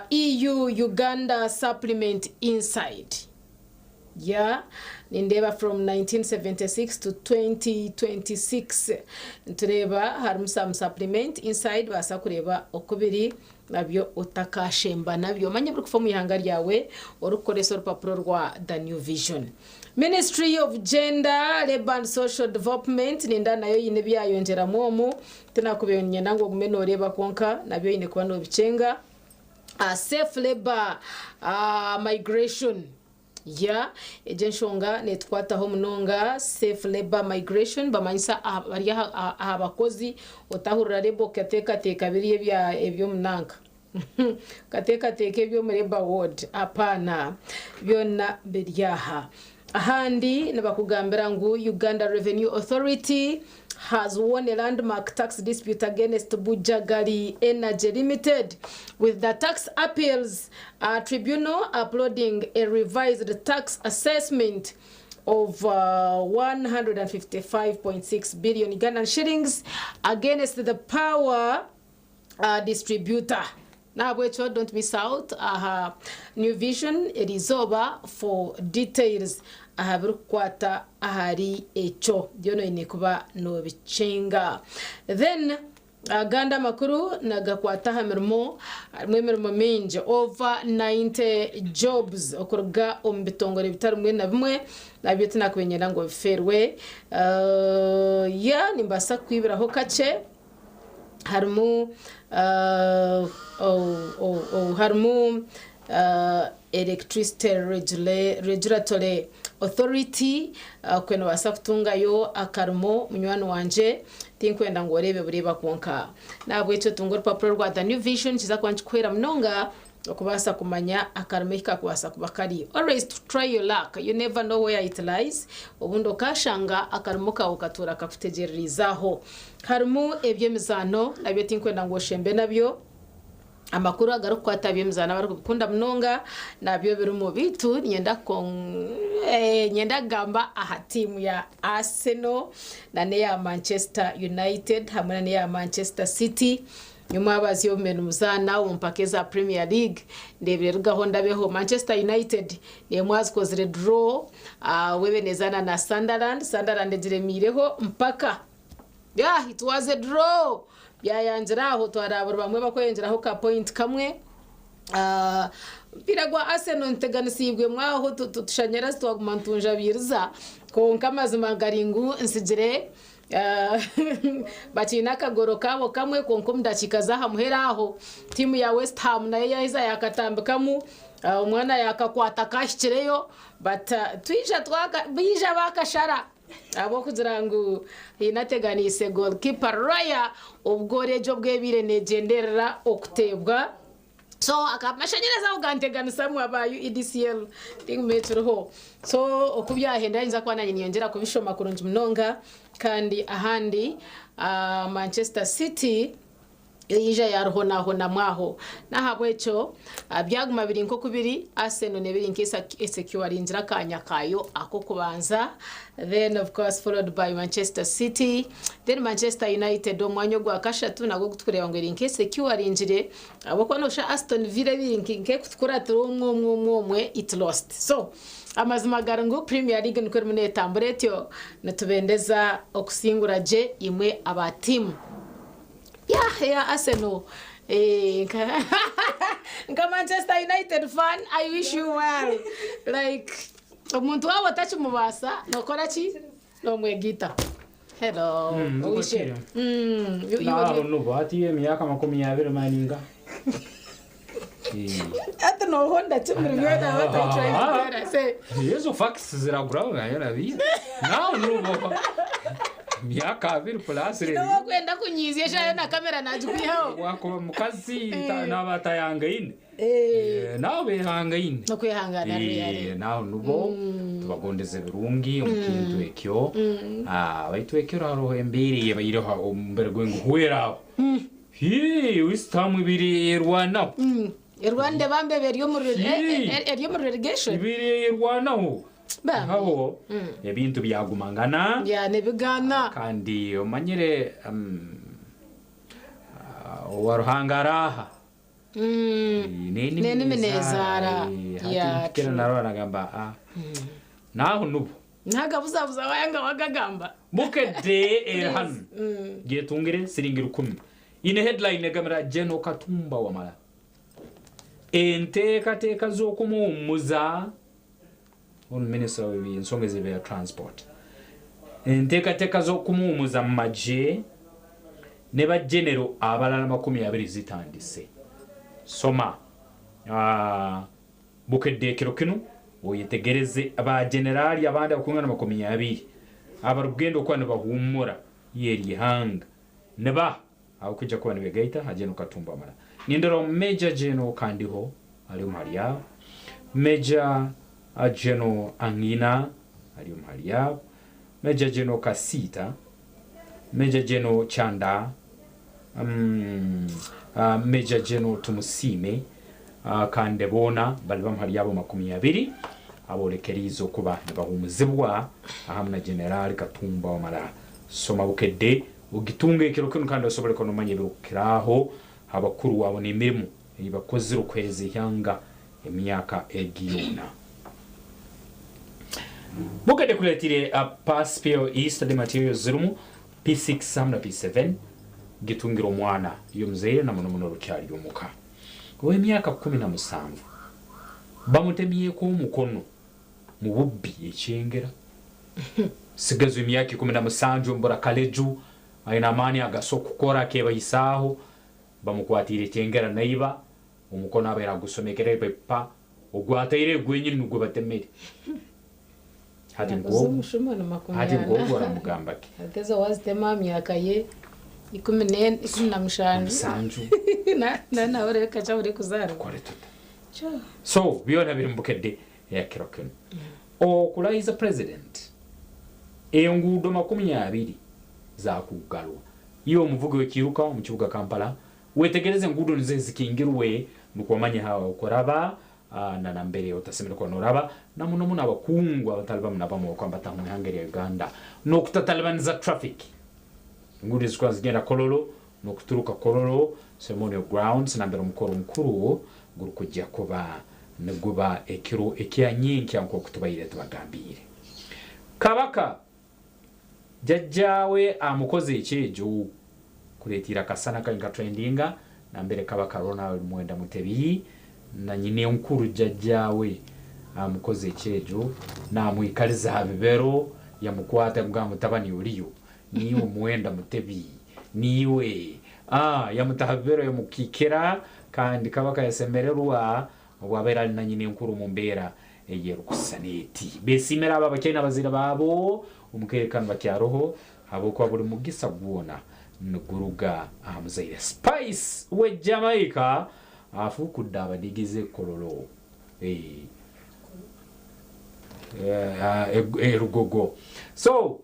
EU Uganda supplement inside yeah nindeeba from 1976 to 2026 nitureeba harimu some supplement inside baasa kureeba oku biri nabyo otakashemba nabyo manya ebirikufa omu ihanga ryawe orikukoresa orupapuro rwa The New Vision. Ministry of Gender, Labour and Social Development nindeeba nayo eine ebi yayongyeramu omu Tinakubaire niinyenda ngu ogume nooreeba kwonka nabyo oine kuba noobikyenga. Safe labour migration yeah egyo enshonga neetukwataho munonga. Safe labour migration bamanyisa bari aha bakozi otahurira labour okateekateeka biriya ebya eby'omunanka okateekateeka eby'omu labour ward apaana byona biri aha. Ahandi nibakugambira ngu Uganda Revenue Authority has won a landmark tax dispute against Bujagali Energy Limited, with the Tax Appeals Tribunal uploading a revised tax assessment of 155.6 billion Ugandan shillings against the power distributor. N'ahabw'ekyo don't miss out aha New Vision eriizooba for details aha birikukwata ahari ekyo. Byona oine kuba noobikyenga. Then agandi amakuru nagakwata aha mirimo, harimu emirimo mingi over 90 jobs okuruga omu bitongore bitari bimwe na bimwe nabyo tinakubaire niinyenda ngu obifeerwe. Yeah nimbaasa kukwibiraho kakye. Harimu harimu Electricity Regulatory Authority okwe nobaasa kutungayo akarimo munywani wangye tinkwenda ngu oreebe bureeba kwonka. Nahabwekyo tunga orupapura rwa The New Vision nikiza kuba nikikuhwera munonga. Okubaasa kumanya akarimo ahi kakubaasa kuba kari. Always to try your luck, you never know where it lies, obundi okashanga akarimo kaawe katuura kakutegyerereize aho. Harimu eby'emizaano nabyo tinkwenda ngu oshembe nabyo, amakuru agarikukwata aha by'emizaano abarikubikunda munonga nabyo birimu beitu niinyenda niinyenda kugamba aha tiimu ya Arsenal na n'eya Manchester United hamwe na n'eya Manchester City. Nyuma abazi obume nimuzaana omu mpaka eza Premier League ndebire rugaho ndabeho Manchester United nemwe azikozire draw webe nezaana na Sunderland, Sunderland egiremiireho mpaka yeah it was a draw byayangira aho twaraba buri bamwe bakweyongyeraho ka point kamwe. Omupiira gwa Arsenal niteganisiibwe mwaho tushanyarazi twaguma nitunjabiiriza kwonka amazima gari ngu nsigire Bakiine akagoro kaabo kamwe kwonka omu dakiika z'aha muheru aho, tiimu ya West Ham nayo yaaheza yaakatambikamu, omwana yaakakwata kaahikireyo but twija twaka baija baakashara ahabw'okugira ngu haine ateganiise goalkeeper Raya obugoro egyo obu ebaire neegyenderera okuteebwa. So amashanyarazi ago ganteganisamu aba UEDCL tingume ekiriho. So oku byahenda nyinza kuba nanye ninyongyera kubishoma kurungi munonga kandi ahandi Manchester City Yaija yaaruhonahonamu aho. N'ahabw'ekyo byaguma biri nk'oku biri, Arsenal neeba eri nk'esecuringire akaanya kaayo ak'okubanza, then of course followed by Manchester City, then Manchester United omu mwanya ogwa kashatu nagwo ogu turikureeba ngu eri nk'esecuringire ahabw'okuba nooshusha Aston Villa eri nk'erikutukuratira omwe omwe omwe omwe it lost. So amazima gari ngu Premier League nikwo erimu neetambura etyo, nitubendeza okusingura gye imwe aba tiimu. Yeah, eya Arsenal. Eh, nka nka Manchester United fan, I wish you well. Like omuntu waaba otakimubaasa, nokora ki? Nomwegaitaho. Hello. Owishe. Nukwo You, you, Naho you, nubo hati emyaka 20 maninga. Hati nohonda ki muri byona what are you trying to tell us? Say, Ezo facts ziragura nayo nabiire. Naho nubo myaka abiri plus you know wakwenda kunyiizya eshaaha na kamera nagikwihaho. Wakuba mukazi naba atayangaine. Eh, Naho behangaine. Nokwehangana really. Naho nubo tubagondeza ebirungi omu kintu ekyo. Ah, baitu ekyo hariho embeera eyebaireho omu mbere gwenguhwera aho. Hii, West Ham ibiri erwanaho. Erwanda bambe eri omu Hii. eri omu relegation. Ibiri erwanaho. Bambi. Aho ebintu byagumangana. Ya nebigana. Kandi omanyire owa Ruhanga araha. N'enimi N'enimi nezaara. Hati Yeah, mpikira true. narora nagamba ah. Naho nubo. Ntagabuzabuza wayanga wagagamba. Bukedde eri hanu. Gyetungire siringi 1000. Ine headline egamira General Katumba Wamala. Enteekateeka z'okumuwummuza ono minisita w'ensonga ez'ebya transport. Enteekateeka z'okumuwummuza mu magye ne ba genero abalala 20 zitandise. Soma Bukedde ekiro kinu oyetegereze ba generaali abandi abakungana 20 abarikugenda okuba nibahuumura y'eri ihanga niba abakwija kuba nibegaita ha General Katumba Wamala. Nindora Major General Kandiho ari omu hari abo, Major General Angina ari omu hari abo, Major General Kasiita, Major General Chanda, Major General Tumusiime kandi boona bari bamwe hari abo 20 aborekeriize okuba nibahuumuzibwa ahamu na General Katumba Wamala. Soma Bukedde ogitunga ekiro kinu kandi osobole kuba nomanya ebirikukiraho abakuru abo n'emirimo ei bakozire okuheereza eihanga emyaka egi yoona. Bukedde ekureetiire Pass PLE study materials zirimu P6 hamu na P7 gitungire omwana y'omuzaire na muno muno orukyari omuka. Ow'emyaka 17 bamutemyeko omukono mu bubbi ekyengera. Sigazo emyaka 17 omu Kaleju aine amaani agaso kukora akebaisaaho bamukwatiire ekyengera naiba omukono abaire agusomekere epepa ogwataire gwenyini nugwo batemere. Hati Nakoze nk'ogwo omushuma ni makumi hati ana. nk'ogwo oramugamba ki? Hati ezo wazitema aha myaka ye 17. Musanju. Na nawe oreka ki abure kuzaarwa. Tukore tuta. Kyo. So byona biri mu Bukedde eyakiro kinu. Okurahiza president enguudo 20 zakugarwa. Iwe omuvugi w'ekiiruka omu kibuga Kampala wetegereze enguudo nizo ezikingirwe nukwo omanye ha okuraba na nambere otasemere kuba noraba na muno muno abakungu abatali bamu na bamu abakuba nibataha omu ihanga erya Uganda n'okutatalibanisa traffic. Enguudo ezikuba nizigenda Kololo n'okuturuka Kololo Ceremonial Grounds nambere omukoro omukuru gurikujja kuba niguba ekiro ekya nyenkya nk'oku tubaire tubagambiire. Kabaka jjajjaawe amukoze ekyejo kureetiire akasana kari nka trendinga nambere Kabaka Ronald Mwenda Mutebi na nyina enkuru jjajjaawe amukoze ekyejo namwikariza aha bibero yamukwata yamugamba mutabani oriyo niiwe Mwenda Mutebi niiwe yamutaha bibero yamukiikira kandi Kabaka yasemererwa obu abaire ari na nyina enkuru omu mbeera ey'erikusana eti. Beesiimire abo abakyaine abazaire baabo omu kaire kanu bakyaroho ahabw'okuba buri mugisa gwona niguruga aha muzaire. Spice we Jamaica afuukudde abadigize Kololo Erugogo. So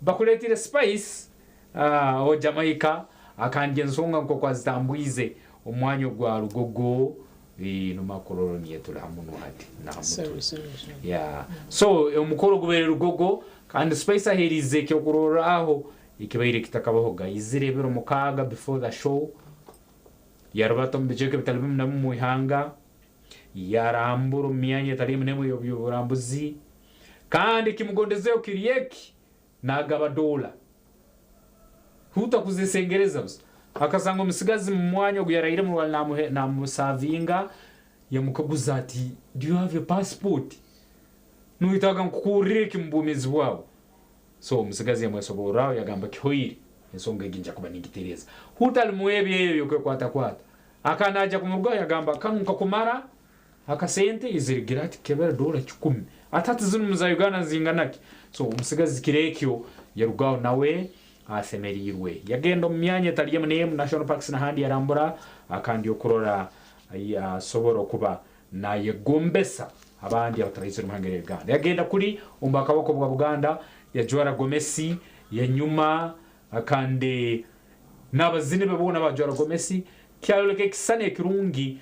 bakureetiire Spice o Jamaica Akandi ensonga nk'oku azitambwize omu mwanya ogwa Lugogo nomu Kololo niyo turi hamu hati naha mutwe. Yeah. So omukoro gubaire Lugogo kandi Spice aheerize ekyokurorraho ekibaire kitakabahoga. Aizire ebiro mukaaga before the show yarubata omu bicweka ebitari bimwe na bimwe omu ihanga, yarambura omu myanya etari emwe n'emwe ey'oburambuzi kandi ekimugondezeho kiri eki, Naagaba doola. Huta kuzesengereza busa. Akasanga omusigazi mu mwanya ogu yarairemu owali naamusavinga, yamukaguza ati, Do you have a passport? Noyetaaga nkukurire ki mu bwomeezi bwawe? So omusigazi yamwesoborraho yagamba, Kihoire, ensonga egi nja kuba ningitereeza. Huta ali mu ebi eyo ey'okwekwatakwaata. Akaba naaja kumurugaho yagamba, Kanu nkakumara Akasente izirigira ati kebera dola kikumi ati hati zinu muza Uganda nizingana ki? So omusigazi kiro ekyo yarugaho nawe asemeriirwe yagenda omu myanya etali emu n'emu national parks nahandi yarambura kandi okurora asobora okuba nayegombesa abandi abataraizire omu ihanga erya Uganda. Yagenda kuri omu bwakabaka obwa Buganda yajwara gomesi yanyuma kandi n'abazini be boona bajwara gomesi Kyayoleka ekisisani ekirungi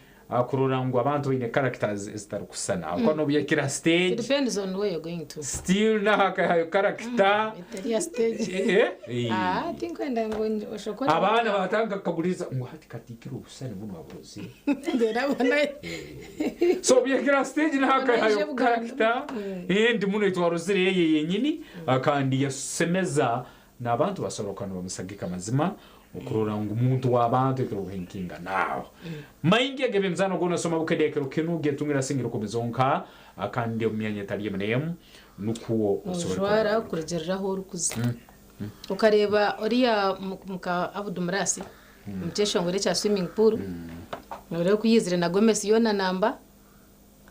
kurora ngu abantu baine characters ezitarikusisana ahabw'okuba n'obu yahikire ha It stage depends on where you're going to. still naho akahayo character Eteri ha stage. Eh, eh. Ah, tinkwenda ngu oshokore. Abaana batandika kukaguriza ngu hati Katiikiro obusisani bunu aburozire. Reero abona So obu yahikire ha stage naho akahayo Onaije Buganda. character endi muno ei twarozire eye yenyini kandi yasemeza N'abantu basorroka nibamusagika mazima okurora ngu muntu w'abantu ekiro buhinkinga naaho. Maingi ag'eby'emizaano goona soma Bukedde ekiro kinu getungire asingire kumi zonka kandi omu myanya etali emu n'emu nukwo osobole Nojwara kurora. kurugiirira ahu orikuza. Okareeba oriya muka Abudu Murasi omu kyeshongoro ekya swimming pool, noreeba oku yaizire na gomesi yoona namba.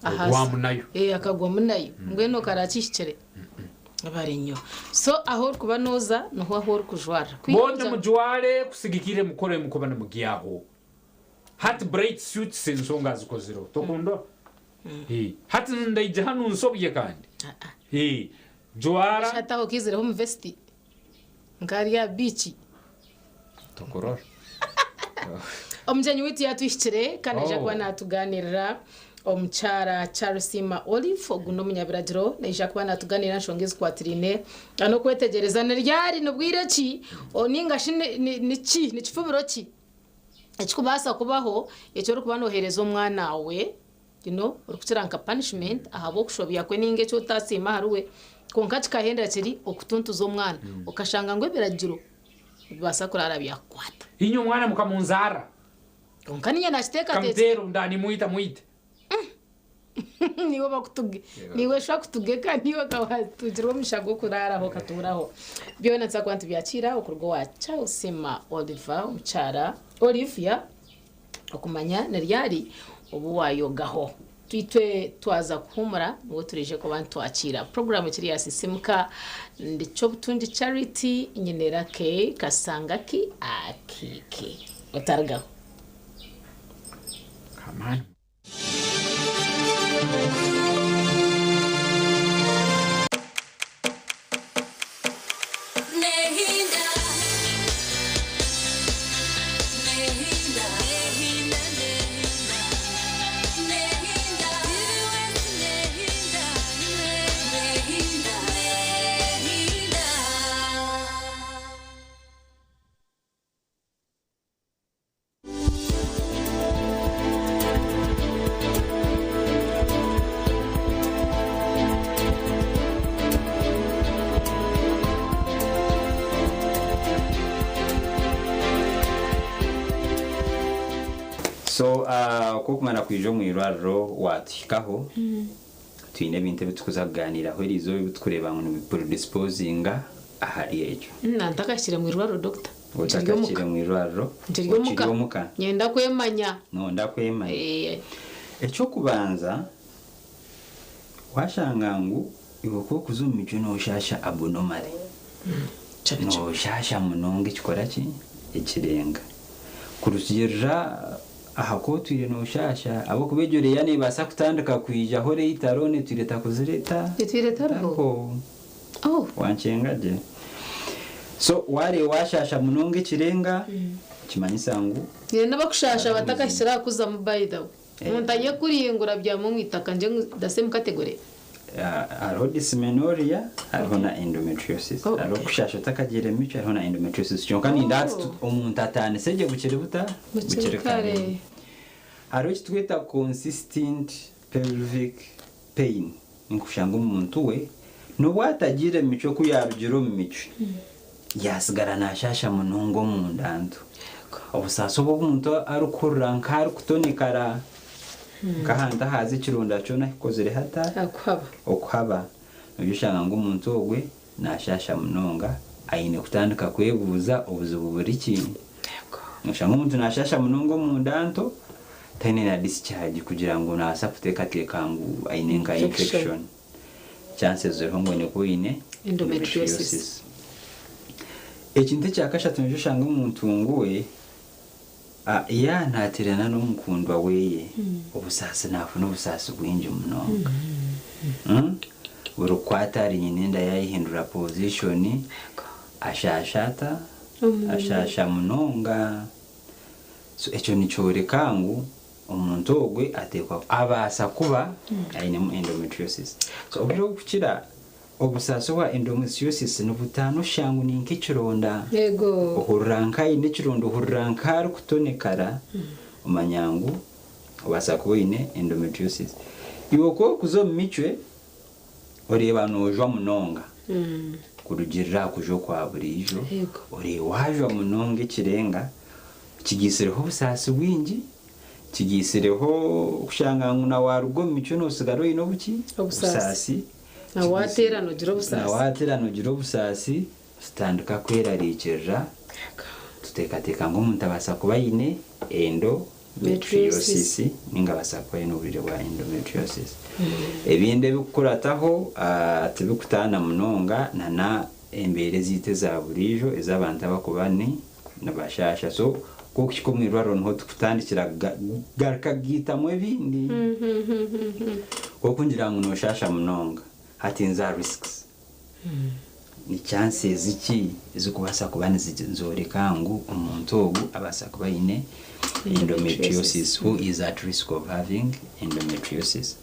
Ahaasi. Ogwamu nayo. Eh, akagwamu nayo. Mbwenu okarakihikire? Bari nyo. So ahu orikuba noza niho ahu orikujwarira. Ku Boona yaija- mujware kusigikirira emikoro ei mukuba nimugyaho. Hati bright suits ensonga azikozireho. Tokundora? Eh, hati ndaija hanu nsobye kandi. Eh, jwara. Hati aho okaizireho omu vesiti nk'ahari aha biiki. Tokurora. Omugyenyi waitu yaatuhikire kandi naija Oh. kuba naatugaaniirira omukyara Charisiima Olive ogu n'omunyabiragiro naija kuba naatugaaniirira enshonga ezikwatiraine n'okwetegyereza ni ryari ni bwire ki o- ninga shi ni- ni- niki ni kifubiro ki ekikubaasa kubaho eki orikuba nooheereza omwana we you know, orikukira nka punishment ahabw'okushobya kwe ninga eki otasiima ahari we kwonka kikahendera kiri okutuntuza omwana okashanga ngu ebiragiro nibibaasa kuraara byakukwata. Inywe omwana mukamunzaara. Kwonka niinye nakiteekateekire. Kamuteera omutaani mwita mwite. Niiwe bakutuge, niiwe sho akutugeka, niiwe okatungirwa omugisha gw'okuraaraho okatuuraho. Byona nituza kuba nitubyakiira okuruga owa Charles Ma Oliver, omukyara Olive, yeah. Okumanya ni ryari obu waayogaho. Twitwe twaza kuhuumura nibwo turaije kuba nitwakiira puroguraamu ekiri ya Sisimuka. Ndi Kyobutungi Charity nyine K Kasangaki Akiiki. Otarugaho. Kamaani. So ku okumara kwija omu irwariro waatuhikaho, twine ebintu ebi turikuza kugaaniiraho eriizooba ebi turikureeba ngu nibipredisposinga ahari ekyo. Na ntakahikire mu irwariro doctor. Nkiri omuka. Otakahikire mu irwariro, Nkiri okiri omuka. omuka. Nyenda kwemanya. Noyenda kwemanya. Eh. Eky'okubanza, waashanga ngu iwe ku orikuza omu micwe nooshaasha abnormally. Nooshaasha munonga ekikora ki? Ekirenga. Kurugiirira aha ku otwire nooshaasha, ahabw'okuba egyo reeya neebaasa kutandika kwijaho later on etwire etakuzire eta? Etwire etariho. Oh. Wankyenga gye. So waareeba waashaasha munonga ekirenga. Nikimanyisa ngu. Haine n'abakushaasha batakahikire aha kuzamu by the way. Omuntu ayekuringura abyama omu itaka nje ngu the same category. Hariho dysmenorrhea hariho na endometriosis. Hariho okushaasha otakagiire micwe hariho na endometriosis. Kyonka ninda hati omuntu atandise gye bukiri buta? Bukiri kare. Hariho eki turikweta consistent pelvic pain. Nikushanga omuntu we n'obu atagiire micwe ku yaarugire omu micwe yaasigara naashaasha munonga omunda ntu. Obusaasi obu omuntu arikuhurira nk'arikutonekara nk'ahantu ahaaza ekironda kyona kikozire hata? Okuhaba. Noija oshanga ngu omuntu ogwe naashaasha munonga aine kutandika kwebuuza obuzibu buri ki. Noshanga omuntu naashaasha munonga omunda nto taine na discharge kugira ngu nabaasa kuteekateeka ngu aine nka infection. Chances ziriho ngu oine kuba oine endometriosis. Ekintu ekya kashatu noija oshanga omuntu ngu we yaanaaterana n'omukundwa weye obusaasi naafuna obusaasi bwingi munonga. Buri kukwata ahari nyina enda yaayehindura position ashaasha ata? Ashaasha munonga. So ekyo nikyoreka ngu omuntu ogwe ateekwa abaasa kuba ainemu endometriosis. So obwire obukukira obusaasi obwa endometriosis nibutaana oshusha ngu ni nk'ekironda. Ohurira nk'aine ekironda, ohurira nk'arikutonekara, omanya ngu obaasa kuba oine endometriosis. Iwe ku orikuza omu micwe, oreeba noojwa munonga kurugiirira aha kujwa okwa buriijo, oreeba waajwa munonga ekirenga, kigiitsireho obusaasi bwingi, kigiitsireho kushanga ngu na waaruga omu micwe nootsigara oine obuki? Obusaasi. Na waateera noogira obusaasi. Na waateera noogira obusaasi, tutandika kwerarikirira, tuteekateeka ngu omuntu abaasa kuba aine endo. Endometriosis ninga abaasa kuba aine oburwaire bwa endometriosis. Ebindi ebikukurataho tibikutaana munonga na na embeera ezaitu eza buriijo ez'abantu abakuba ni nibashaasha. So ku okuhika omu irwariro niho tukutandikira kugaruka kugaitamu ebindi. Ku okungira ngu noshaasha munonga hati nza aha risks. Ni chances ki ezikubaasa kuba nizoreka ngu omuntu ogu abaasa kuba aine endometriosis, who is at risk of having endometriosis?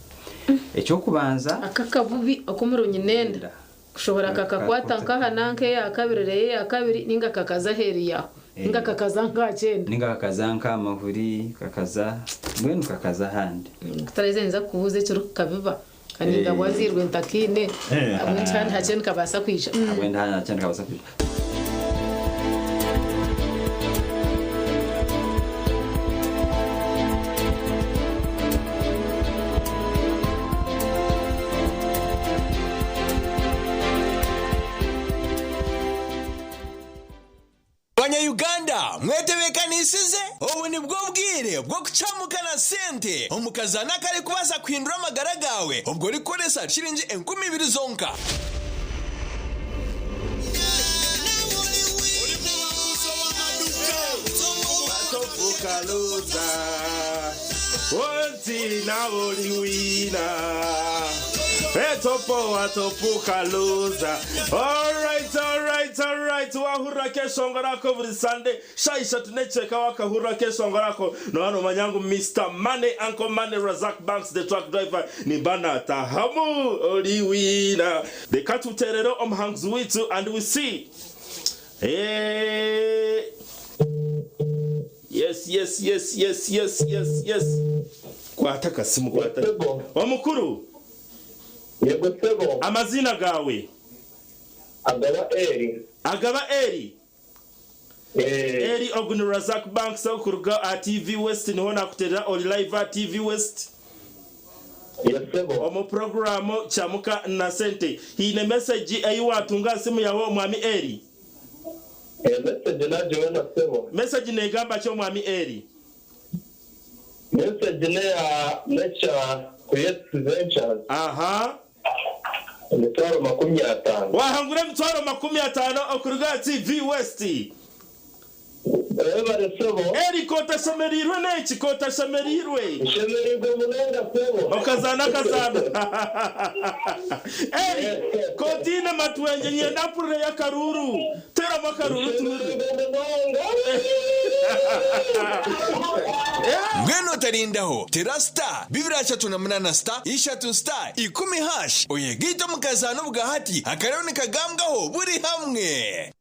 Eky'okubanza. Aka akabubi ak'omurungi nenda kushohora kakakwata nk'aha nanka eyakabiri reero eyakabiri ninga kakaza aheeru yaaho ninga kakaza nk'aha kyenda. Ninga kakaza nk'aha mahuri kakaza mbwenu kakaza ahandi. Kutaraize ninza kukubuuza ekirikukabiba. Kandi nkaba azairwe ntakaine, ahabw'enki handi hakye nikabaasa kwija? Ahabw'enki handi hakye nikabaasa kwija? Banya-Uganda mwetebeekaniisize? Obu nibwo bwire bw'okucamuka na sente omu kazaano akarikubaasa kuhindura amagara gaawe obwo orikukoresa shiringi 2000 zonka. Wahurira akeshongoro ako buri Sunday shaaha ishatu n'ekicweka wakahurira akeshongoro ako nooba noomanya ngu Mister Money, Uncle Money, Razak Banks the truck driver nimba naatahamu ori winner. Reka tuteerere omuhanguzi waitu and we see. Eeh. Yes yes yes yes yes yes yes kwata akasimu kwata. Omukuru. Yego sebo. Amaziina gaawe? Agaba Eli. Agaba Eli? Eeh. Eli ogu ni Razak Banks okuruga aha TV West niho nakuterera ori live aha TV West. Yes sebo. Omu puroguraamu Kyamuka na Sente. Haine mesegi ei waatunga aha simu yaawe omwami Eli? Eeh mesegi nagiboona sebo. Mesegi negamba ki omwami Eli? Mesegi neya Nature Creates Ventures. Aha. Emitwaro 50. Wahangura emitwaro 50 okuruga aha TV West. Webare sebo. Eli k'otashemereirwe n'eki? K'otashemereirwe? Nshemereirwe munonga sebo. Okazaana akazaano. Eli, k'otaine matwengye nyenda mpurireyo akaruuru. Teeramu akaruuru tuhurire. Nshemereirwe munonga. Mbwenu otarindaho, tera star 238 star ishatu star ikumi hash oyegaite omu kazaano obwahati akariho nikagambwaho buri hamwe.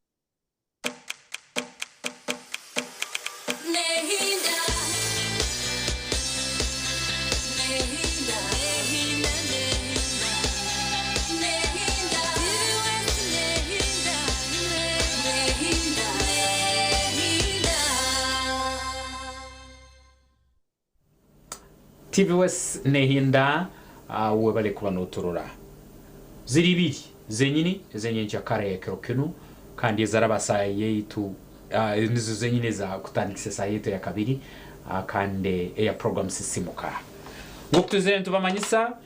TV West nehinda webale kuba noturora. Ziri ibiri zenyini ezenyenkyakara eyekiro kinu kandi ezaraba saaha yaitu nizo zenyini eza kutandikisa esaaha yaitu eyakabiri kandi eya program Sisimuka. Nkoku tuzire nitubamanyisa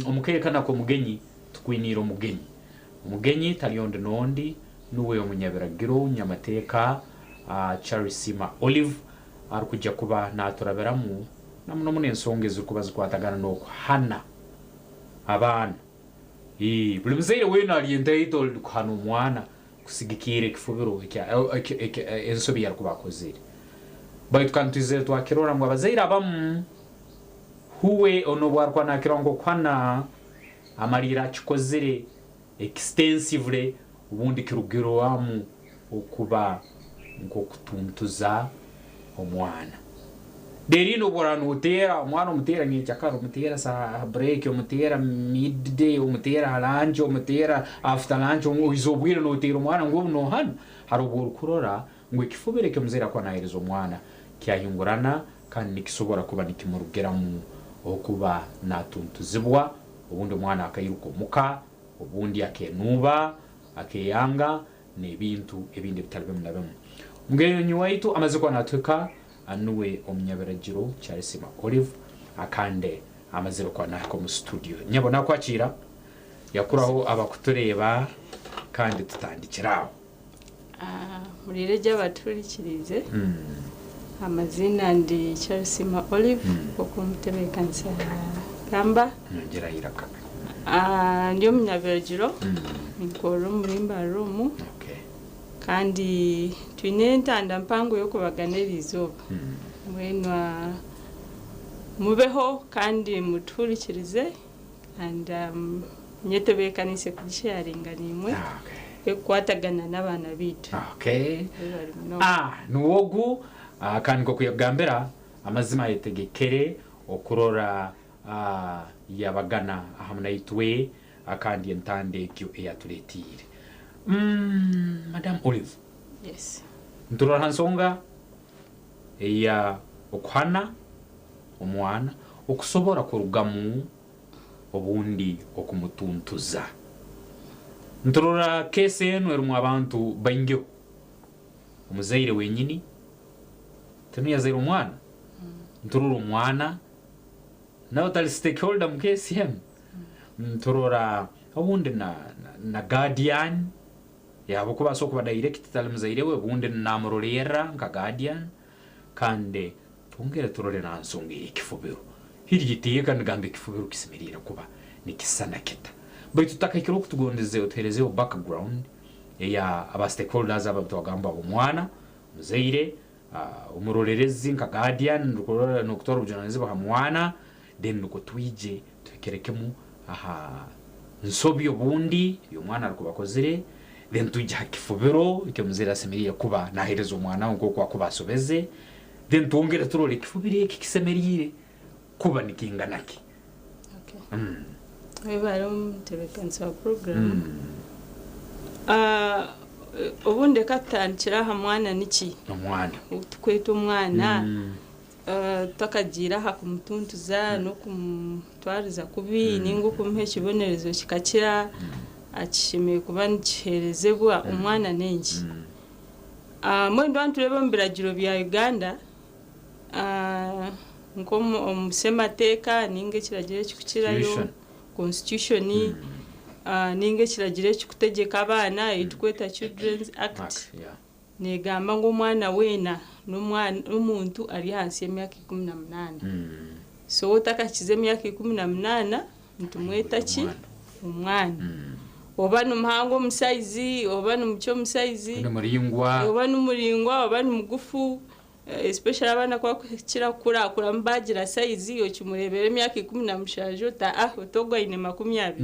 omu kaire kanu akomugenyi tukwiniire omugenyi. Omugenyi tari ondi nondi nuwe omunyabiragiro nyamateeka Charisima Olive arikwija kuba naaturabiramu na muno muno ensonga ezirikuba zikwatagana n'okuhana abaana. Ii, Buri muzaire weena ari entitled kuhana omwana kusigikiira ekifubiro ensobi ei arikuba akozire. Baitu kandi twizire twakirora ngu abazaire abamu huwe onu obu arikuba nakirora ngu okuhana amariire akikozire extensively obundi kirugirwamu okuba nk'okutuntuza omwana. Reero obu oraaba nooteera omwana omuteera nyenkyakara, omuteera aha break, omuteera mid day, omuteera aha lunch, omuteera after lunch, oiza obwire nooteera omwana ngu obu noohana, hariho obu orikurora ngu ekifubiro eki omuzaire arikuba naaheereza omwana kyahingurana kandi nikisobora kuba nikimurugiramu okuba naatuntuzibwa, obundi omwana akairuka omuka, obundi akeenuuba, akeeyanga, n'ebintu ebindi ebitari bimwe na bimwe. Omugenyi waitu amazire kuba naatuhika nuwe omunyabiragiro Charisima Olive akande amazire kuba naahika omu studio. Nyabo naakwakiira, yakuraho abakutureeba kandi tutandikire aho. Muriire gye abatuhurikiriize. Amaziina ndi Charisima Olive nk'oku omutebeekanisa yaagamba. Nyongyeraho eiraka. Ndi omunyabiragiro, ninkorera omuri Mbarara omu kandi twine entanda mpango y'okubagana eriizooba. Mbwenu mubeho kandi mutuhurikirize and nyetebeekaniise kugisheyaringa naimwe erikukwatagana n'abaana baitu. Mwebare munonga. Niwe ogu kandi nk'oku yakugambira amazima ayetegekere okurora Yabagana ahamu naitwe kandi entanda egyo eyaturetiire. Madam Olive, Yes. niturora ha nsonga eya okuhana omwana okusobora kurugamu obundi okumutuntuza. Niturora case enu erimu abantu baingiho, omuzaire wenyini tinu yazaire omwana, niturora omwana Nawe otari stakeholder mu case enu nturora obundi na na guardian ahabw'okuba asobola kuba direct tari muzaire we obundi namurorerra nka guardian kandi twongere turore na nsonga ey'ekifubiro. Hiri iteeka nigamba ekifubiro kisemeriire kuba nikisisana kita. Baitu tutakahikire oku tugondeze otuherezeho background eya aba stakeholders abo abu twagamba omwana, omuzaire, Omurorerezi nka guardian nokutwara obujunanizibwa ha mwana then nukwo twije tuhikerekemu aha nsobi obundi eyi omwana arikuba akozire then twije ha kifubiro eki omuzaire asemeriire kuba nahereza omwana we nkoku akuba asobeze then twongere turole ekifubiro eki kisemeriire kuba nikingana ki. Webare omutebeekanisa wa puroguraamu. Obundi reka tutandikire aha mwana niki? Omwana. Ou turikweta omwana tutakagiire aha kumutuntuza n'okumutwariza kubi nainga okumuha ekibonerezo kikakira akishemereire kuba nikiheerezebwa omwana n'enki? Mbwenu twaba nitureeba omu biragiro bya Uganda, Nk'omu Ssemateeka nainga ekiragiro ekirikukirayo, constitution, nainga ekiragiro ekirikutegyeka abaana ei turikweta Children's Act. Neegamba ngu omwana weena n'omuntu ari ahansi y'emyaka 18. So otakahikize emyaka 18 nitumweta ki? Omwana. Oba ni muhango omu sayizi, oba ni mukye omu sayizi. Ni muraingwa. Oba ni muraingwa, oba ni mugufu. Especially abaana ku barikukira kukurakuramu baagira sayizi, okimureebera emyaka 17 oti ah oti ogu aine 20.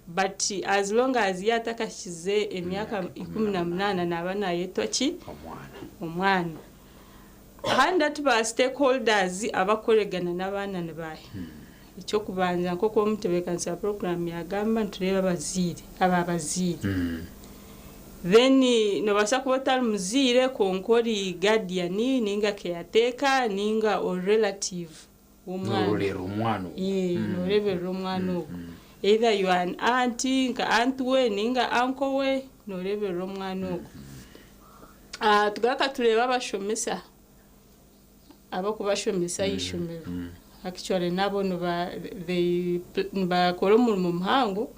But as long as ye atakahikize emyaka 18 naaba naayetwa ki? Omwana. Kandi hati ba stakeholders abarikukoregana n'abaana ni baahi? Eky'okubanza nk'oku omutebeekanisa wa puroguraamu yaagamba nitureeba abazaire, aba bazaire. Then noobaasa kuba otari muzaire kwonka ori guardian nainga caretaker nainga ori relative w'omwana. Nooreeberera omwana ogwo. Ee, nooreeberera omwana ogwo. Either you are an aunt, nka aunt we nainga uncle we, nooreeberera omwana ogwo. Tugaruka tureeba abashomesa, abakubashomesa aha ishomero. Actually nabo niba they nibakora omurimo muhango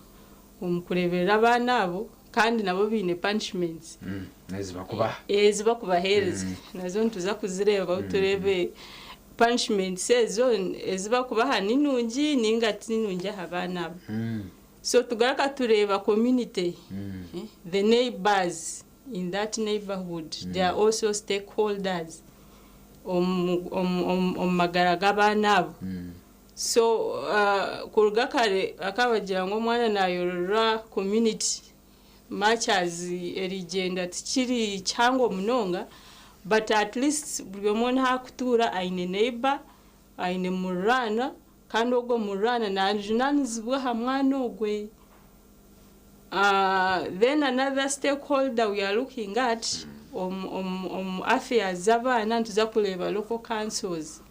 omu kureeberera abaana abo kandi nabo baine punishments. Ezi bakubaha. Ezi bakubaheereza. Nazo nituza kuzireebaho tureebe punishments ezo ezi bakubaha ni nungi ninga ti nungi aha baana abo. So tugaruka tureeba community, the neighbours in that neighbourhood, they are also stakeholders omu omu omu magara g'abaana abo. So kuruga kare bakaba bagira ngu omwana nayororerwa community much as erigyenda tikiri kihango munonga but at least buri omwe ahu arikutuura aine neighbour, aine muriraanwa kandi ogwo muriraanwa najunaanizibwa aha mwana ogwe. Then another stakeholder we are looking at omu omu omu affairs z'abaana nituza kureeba local councils.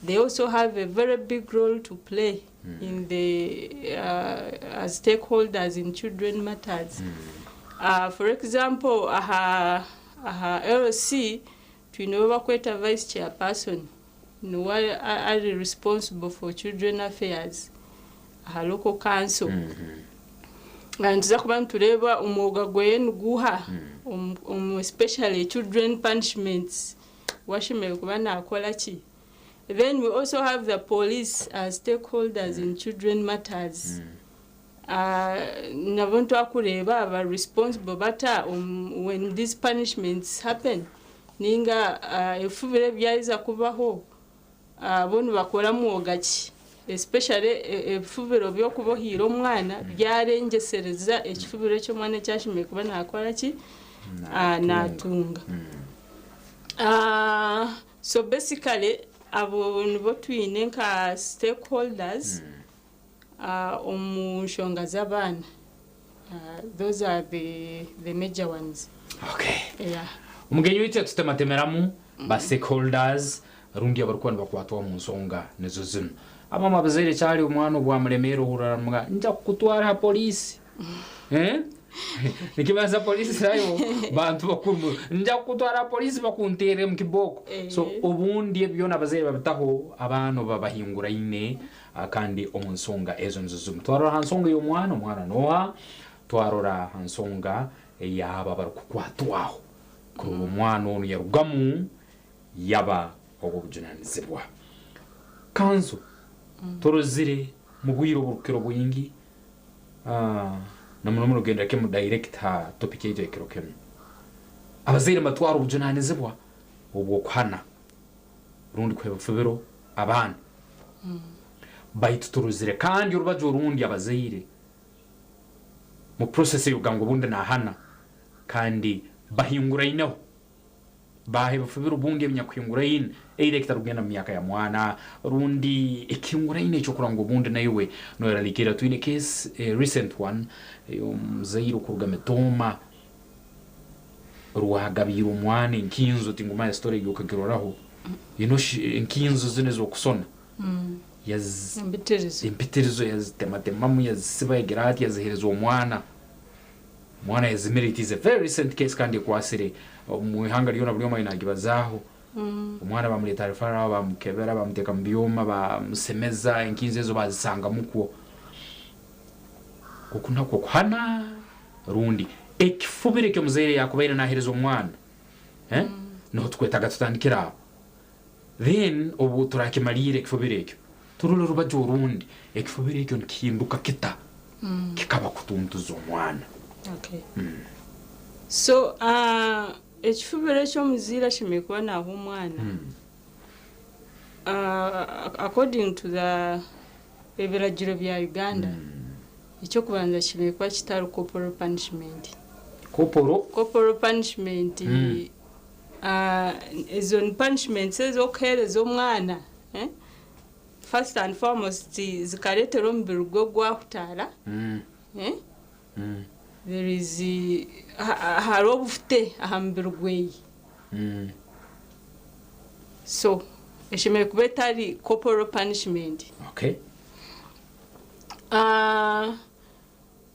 They also have a very big role to play in the as stakeholders in children matters. For example, aha aha LC twine ou bakweta vice chairperson niwe ari responsible for children affairs aha local council. Nituza kuba nitureeba omwoga gweye niguuha omu especially children punishments we ashemereire kuba nakora ki. Then we also have the police as stakeholders in children matters. Nabo nitwakureeba bari responsible bata when these punishments happen ninga ebifubiro ebi byaheza kubaho bo nibakora mwoga ki especially ebifubiro by'okuba ohaire omwana byarengyesereza ekifubiro eki omwana eki ashemereire kuba nakora ki natunga. So basically abo nibo twine nka stakeholders omu nshonga z'abaana. Those are the major ones. Okay. Yeah. Omugenyi waitu yatutematemeramu ba stakeholders rundi abarikuba nibakwatwa omu nsonga nizo zinu. Abamwe abazaire kyari omwana obwamuremeera ohurira aramuga nja kukutwara aha poliisi. Eh? Nikibaasa poliisi nayo bantu bakuru nja kukutwara aha poliisi bakunteere omu kibooko. So obundi ebyo byona abazaire babitaho abaana obabahinguraine kandi omu nsonga ezo nizo zimwe. Twarora aha nsonga ey'omwana, omwana nooha? Twarora aha nsonga ey'abo abarikukwatwaho kurora omwana onu yarugamu yaba ow'obujunanizibwa. Kanso, torozire mu bwire oburukukira obwingi, na muno muno kugendera kimu direct ha topic yaitu ey'ekiro kinu, abazaire nibatwara obujunanizibwa obw'okuhana rundi kuha ebifubiro abaana. Baitu turozire kandi orubaju orundi abazaire mu process ey'okugamba ngu obundi nahana kandi bahinguraineho baaha ebifubiro obundi ebinyakuhinguraine either ekitarukugenda mu myaka ya mwana rundi ekihinguraine ekyokurora ngu obundi naiwe noyeralikirra. Twine case a recent one ey'omuzaire okuruga Mitooma rwagabiire omwana enkinzo, tingumanya story egyo okagiroraho, you know enkinzo zinu ez'okusona Empitirizo. Empitirizo yazitematemamu yazisiba yagira ati yazihereza omwana, omwana yazimira. It is a very recent case kandi ekwasire omu ihanga ryona buri omwe nagibazaaho. Omwana bamureeta referral bamukebera bamuteeka mu byoma bamusemeza enkinzo ezo bazisangamu kwo. Oku nakwo kuhana rundi ekifubiro eki omuzaire yakubaire nahereza omwana. Eh? Niho tukwetaaga tutandikire aho. Then obu turakimariire ekifubiro ekyo, turole orubaju orundi, ekifubiro ekyo nikihinduka kita kikaba kutuntuza omwana? Okay. So ah, ekifubiro eky'omuzaire ashemereire kuba naaha omwana ah, according to the ebiragiro bya Uganda, ekyokubanza kishemereire kuba kitari corporal punishment. Corporal? Corporal punishment ah, ezo ni punishments ez'okuheereza omwana eh? First and foremost zikareetera omubiri gwe gwahutaara eh? There is hariho obufute aha mubiri gweye. So eshemereire kuba etari corporal punishment. Ah,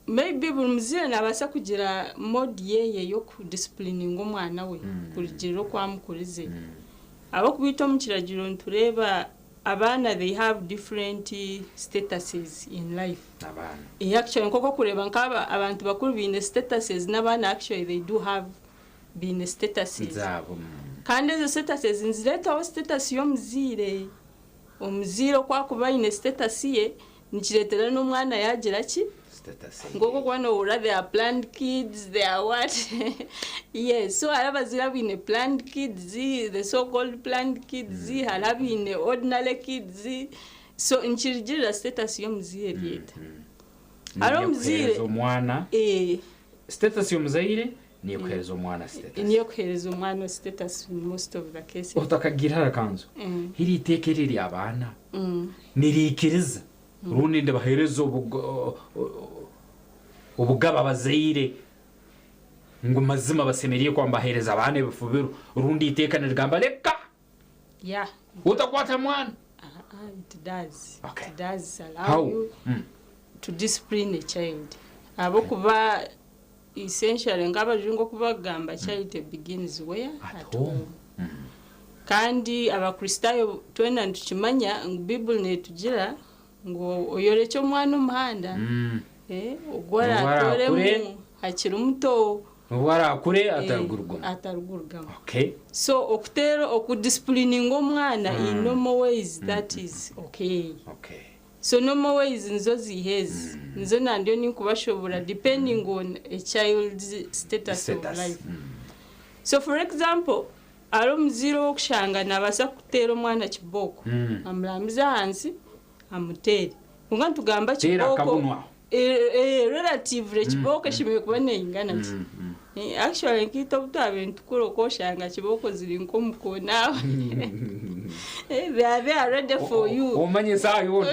maybe buri muzaire nabaasa kugira mode yeye y'okudisciplininga omwana we kurugirira oku amukurize. Ahabw'okuba itwe omu kiragiro nitureeba abaana they have different statuses in life. Abaana. Eh, actually nk'oku orikureeba nk'aba abantu bakuru baine statuses n'abaana actually they do have baine statuses. Zaabo. Kandi ezo statuses nizireetaho status y'omuzaire. Omuzaire oku akuba aine status ye, nikireetera n'omwana yaagira ki? Status. Nk'oku okuba noohurira they are planned kids, they are what? Yes, so hariho abazaire abaine planned kids, the so called planned kids, hariho abaine ordinary kids. So nikirugirira status y'omuzaire eryeta. Hariho omuzaire Niyo kuheereza omwana status y'omuzaire, niyo kuheereza omwana status. Niyo kuheereza omwana status in most of the cases. Otakagira hara kanzu. Hiri iteeka eri ery'abaana niriikiriza rundi ndibaheereza obugaba abazaire ngu mazima basemeriire kuba nibaheereza abaana ebifubiro, rundi iteeka nirigamba leka utakwata mwana? It does. It does allow How? you to discipline a child. Ahabw'okuba essentially nk'abajungu oku bakugamba charity begins where? At home. Kandi Abakristaayo twena nitukimanya ngu Bible netugira ngu oyorekye omwana omuhanda ogwo Ogwo arakure. aratoremu hakiri muto. Obu arakure atarigurugamu. Atarigurugamu. So okuteera okudisciplininga omwana in normal ways, that is okay. So normal ways nizo zihezi nizo nandiyo ninkubashobora depending on a child's status of Status. life. So for example, hariho omuzaire ow'okushanga nabaasa kuteera omwana kibooko, amuramize ahansi amuteere, kwonka nitugamba Teera kibooko akabunu aho. Relatively kibooko eshemereire kuba neingana ki. Actually nkiita obu twabaire nitukura okoshanga kibooko ziri nk'omukoona aho. They are there ready for you. Omanye esaaha yoona.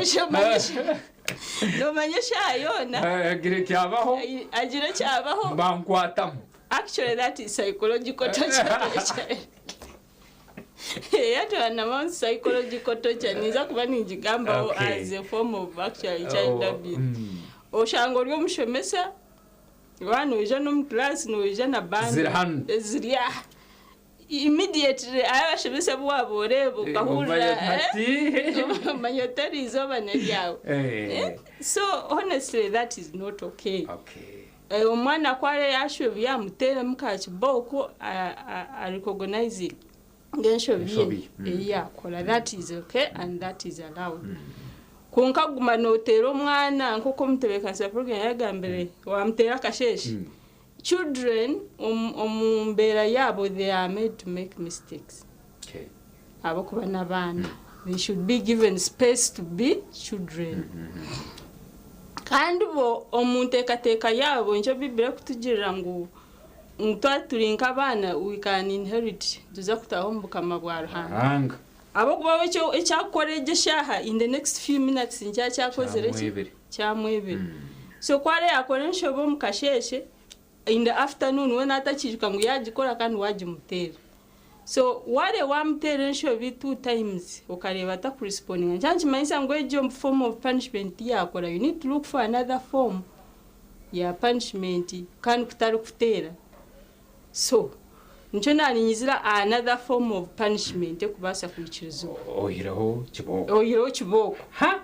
Nomanya eshaaha yoona. Agire kyabaho. Agire kyabaho. Bankwatamu. Actually that is psychological torture. Yatwanamaho psychological torture ninza kuba ningigambaho as a form of actually child abuse. Oshanga ori omushomesa wa noija n'omu class noija na band Ziri hanu. Ziri aha immediately aho abashomesa bu waaba oreeba okahurira Omanya ati. Omanya otari izooba neryawe. So honestly that is not okay. Omwana ku are yashobi yamuteeremu ka kibooko arecognize ng'enshobi ye Enshobi, ei yakora, that is okay and that is allowed. Kwonka guma nooteera omwana nk'oku omutebeekanisa program yagambire wamuteera akasheeshe, children omu mbeera yaabo they are made to make mistakes ahabw'okuba n'abaana, they should be given space to be children. Kandi bo omu nteekateeka yaabo nikyo Bibiri ekutugirira ngu twaba turi nk'abaana we can inherit, tuza kutaaha omu bukama bwa Ruhanga. Ruhanga. Ahabw'okuba we ekyakukora egyo eshaaha, in the next few minutes nikyo kyakozire ki? Kyamwebire. Kyamwebire. So ku are yakora enshobe omu kasheeshe, in the afternoon we natakiijuka ngu yagikora kandi wagimuteera. So ware wamuteera enshobi two times okareeba atakurespondinga, nikyo nikimanyisa ngu egyo form of punishment tiyakora. You need to look for another form ya punishment kandi kutari kuteera. So nikyo naninyizira another form of punishment ekubaasa kwikirizibwa. Oyireho kibooko. Oyireho kibooko. Ha,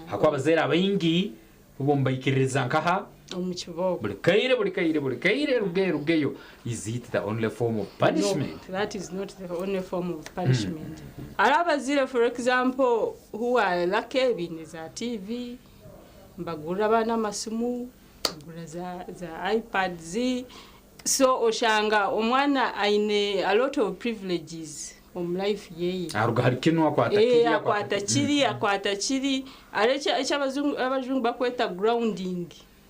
hakuba abazaire abaingi bo mubaikiririza nkaha. Omu kibooko. Buri kaire, buri kaire, buri kaire, rugeyo, rugeyo. Is it the only form of punishment? No, that is not the only form of punishment. Hariho abazaire for example who are lucky baine za TV, nibagurira abaana amasimu, bagura za, za iPads, so oshanga omwana aine a lot of privileges omu life yeye. Aruga ahari kinu akwata Eh, kiri, akwata kiri, akwata kiri. Hariho eki eki abazungu abajungu bakweta grounding.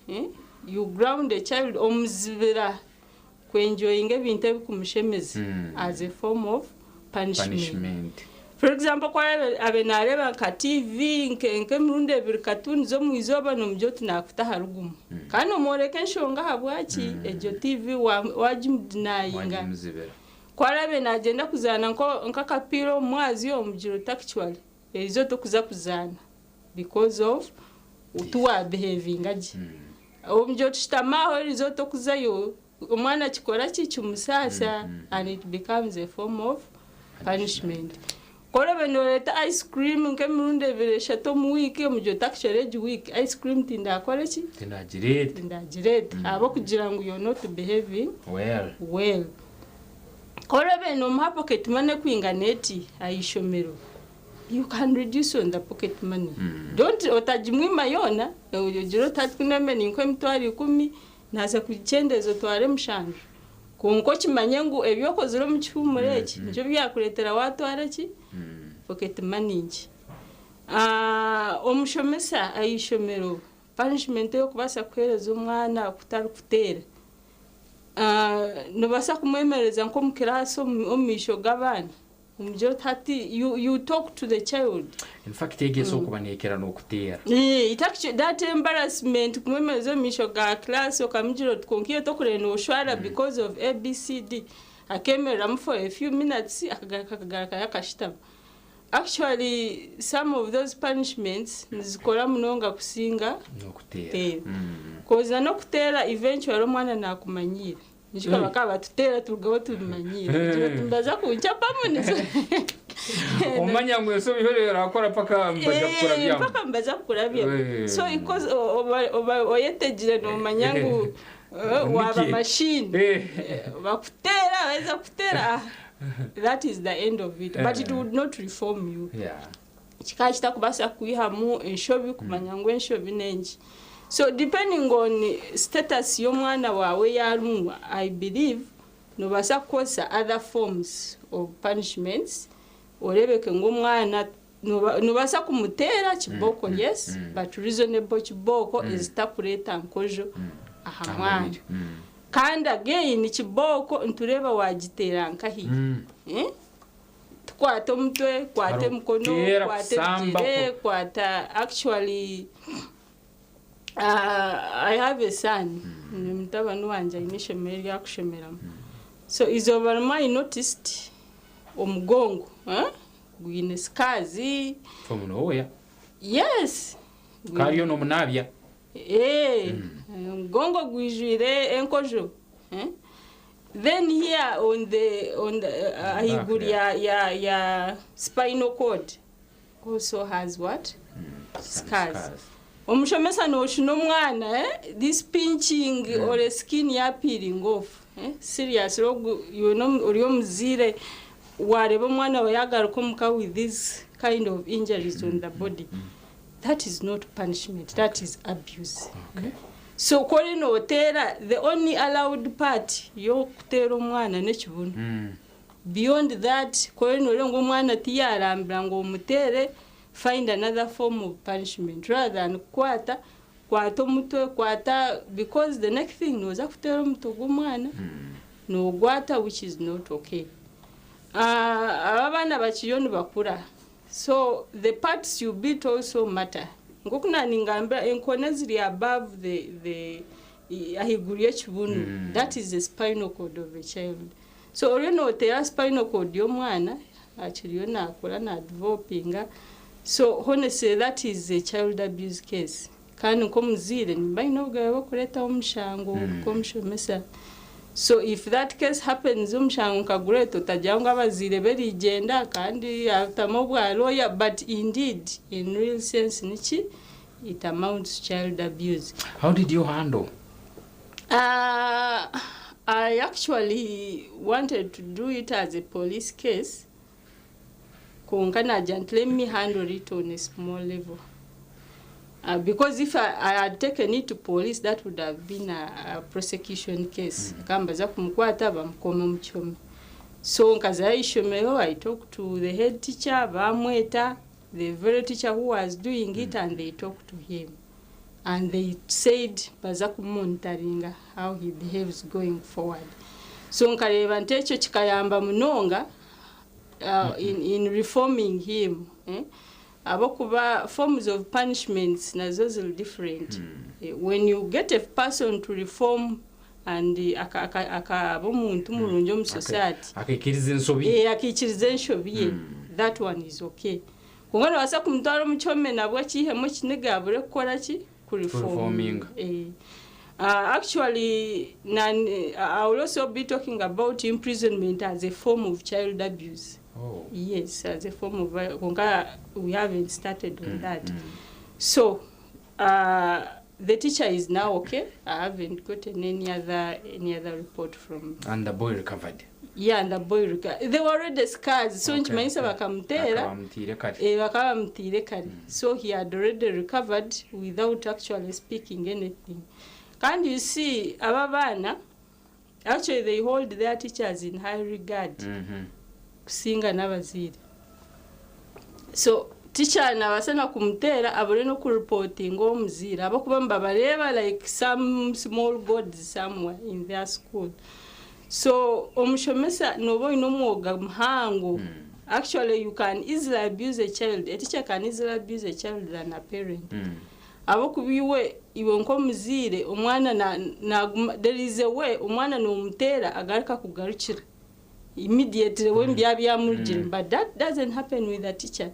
Eh? You ground a child omuzibira kwenjoyinga ebintu ebikumushemeza as a form of punishment. Punishment. For example, ku araabe abe naareeba nka TV nke nk'emirundi ebiri cartoons omu izooba nomugira oti naakuta ahari gumwe. Kandi nomworeka enshonga ahabwaki egyo TV wa wagimudinayinga. Wagimuzibira. Ku araabe naagyenda kuzaana nko nk'akapiira omu mwazyo omugira oti actually eriizooba tokuza kuzaana because of tiwabihevinga gye. Omugira oti shutama aho eriizooba tokuzayo, omwana kikora ki kimusaasa and it becomes a form of punishment. Ku oraabe nooreeta ice cream nk'emirundi ebiri eshatu omu wiiki omugira oti actually egi wiiki ice cream tindakore ki? Tindagireeta. Tindagireeta ahabw'okugira ngu you're not behaving Well. well. Ku oraabe noomuha pocket money ekwingana eti aha ishomero, you can reduce on the pocket money. Don't otagimwima yoona, ogire oti hati ku naaba ninkuha emitwaro ikumi, naaza kugikyendeeza otware mushanju. Kwonka okimanye ngu ebi okozire omu kihuumuro eki nikyo byakureetera waatwara ki? Pocket money nkye. Omushomesa aha ishomero, punishment ei orikubaasa kuheereza omwana kutari kuteera, noobaasa kumwemereza nk'omu kiraasi omu maisho g'abaana omugire oti hati you, you talk to the child. In fact egyo esobola kuba neekira n'okuteera. Eh, it actually, that embarrassment kumwemereza omu maisho ga class okamugira oti kwonka iwe tokureeba nooshwara because of ABCD. Akemereramu for a few minutes akagaruka akagarukayo akashutama. Actually some of those punishments nizikora munonga kusinga N'okuteera. kuteera. Coz na n'okuteera eventually omwana nakumanyiira. Naijuka bakaba batuteera turugaho tubimanyiire. Ogira oti nibaza kuncapamu nizo. Omanya ngu ensobi yoona orakora paka nibaza kukurabyamu. Paka nibaza kukurabyamu. So because oba oba oyetegire nomanya ngu waaba machine. Bakuteera baheza kukuteera ah that is the end of it. But it would not reform you. Kikaba kitakubaasa kukwihamu enshobi kumanya ngu enshobi n'enki. So depending on status y'omwana waawe ei arimu, I believe noobaasa kukozesa other forms of punishments oreebeke ngu omwana noobaasa kumuteera kibooko yes but reasonable kibooko ezitakureeta nkojo aha mwana. Kandi again kibooko nitureeba waagiteera nkahi. Tukwata omutwe, kwata emikono, Teera kwata kusamba ebigyere, kwata actually I have a son, ni mutabani wangye aine ishomero eri arikushomeramu. So eizooba rimwe I noticed omugongo gwine scars. From nowhere. Yes. Kariyo nomunaabya. Eh, omugongo gwijwire enkojo. Eh? Then here on the on the ahaiguru ya, ya, ya spinal cord also has what? Scars. Scars. Omushomesa noshuna omwana eh? This pinching or a skin ya peeling off. Eh? Serious ogu iwe ori omuzaire wareeba omwana wawe yagaruka omuka with this kind of injuries on the body. That is not punishment, that is abuse. Okay. So ku ori noteera the only allowed part y'okuteera omwana n'ekibunu. Beyond that ku ori noreeba ngu omwana tiyarambira ngu omuteere find another form of punishment rather than kukwata kwata omutwe kwata because the next thing noza kuteera omutwe gw'omwana nogwata which is not okay. Aba abaana bakiriyo nibakura so the parts you beat also matter. Nk'oku naningambira enkoni eziri above the, the ahaiguru y'ekibunu that is the spinal cord of a child. So oriyo noteera spinal cord y'omwana akiriyo nakura nadevelopinga so honestly that is a child abuse case. Kandi nk'omuzaire nimba nyine obugabe bw'okureetaho omushango nk'omushomesa. So if that case happens omushango nkagureeta otagira ngu abazaire berigyenda kandi atamu obwa lawyer but indeed in real sense niki It amounts to child abuse. How did you handle? I actually wanted to do it as a police case. Kwonka nagira nti let me handle it on a small level. Because if I had taken it to police, that would have been a prosecution case. Bakambaza kumukwata bamukome omu kihome. So nkaza aha ishomero, I talked to the head teacher, bamweta, the very teacher who was doing it, and they talked to him. And they said baza kumonitoringa how he behaves going forward. So nkareeba nti ekyo kikayamba munonga in reforming him. Eh? Abokuba forms of punishments nazo ziri different. When you get a person to reform and akaba omuntu murungi omu society, Akaikiriza ensobi. Akaikiriza enshobi ye, that one is okay. Konka nobaasa kumutwara omu kyome nabwo akihemu ekiniga abure kukora ki? Kureforminga. Actually, I will also be talking about imprisonment as a form of child abuse. Oh. Yes, as a form of, konka we haven't started on that. So, the teacher is now okay. I haven't gotten any other report from. And the boy recovered? Yeah, and the boy recovered. There were already scars, so nkimanyisa bakamuteera. Bakaba bamutiire kare. Bakaba bamutiire kare. So he had already recovered without actually speaking anything. And you see, aba baana, actually they hold their teachers in high regard kusinga n'abazaire. So teacher nabaasa na kumuteera abure n'okureportinga omuzaire abakuba nibabareeba like some small gods somewhere in their school. So omushomesa noba oine omwoga muhango. Actually, you can easily abuse a child. A teacher can easily abuse a child than a parent. Abokuba iwe nk'omuzaire omwana naguma, there is a way omwana nomuteera agaruka kugarukira immediately when byaba byamurugire, but that doesn't happen with a teacher.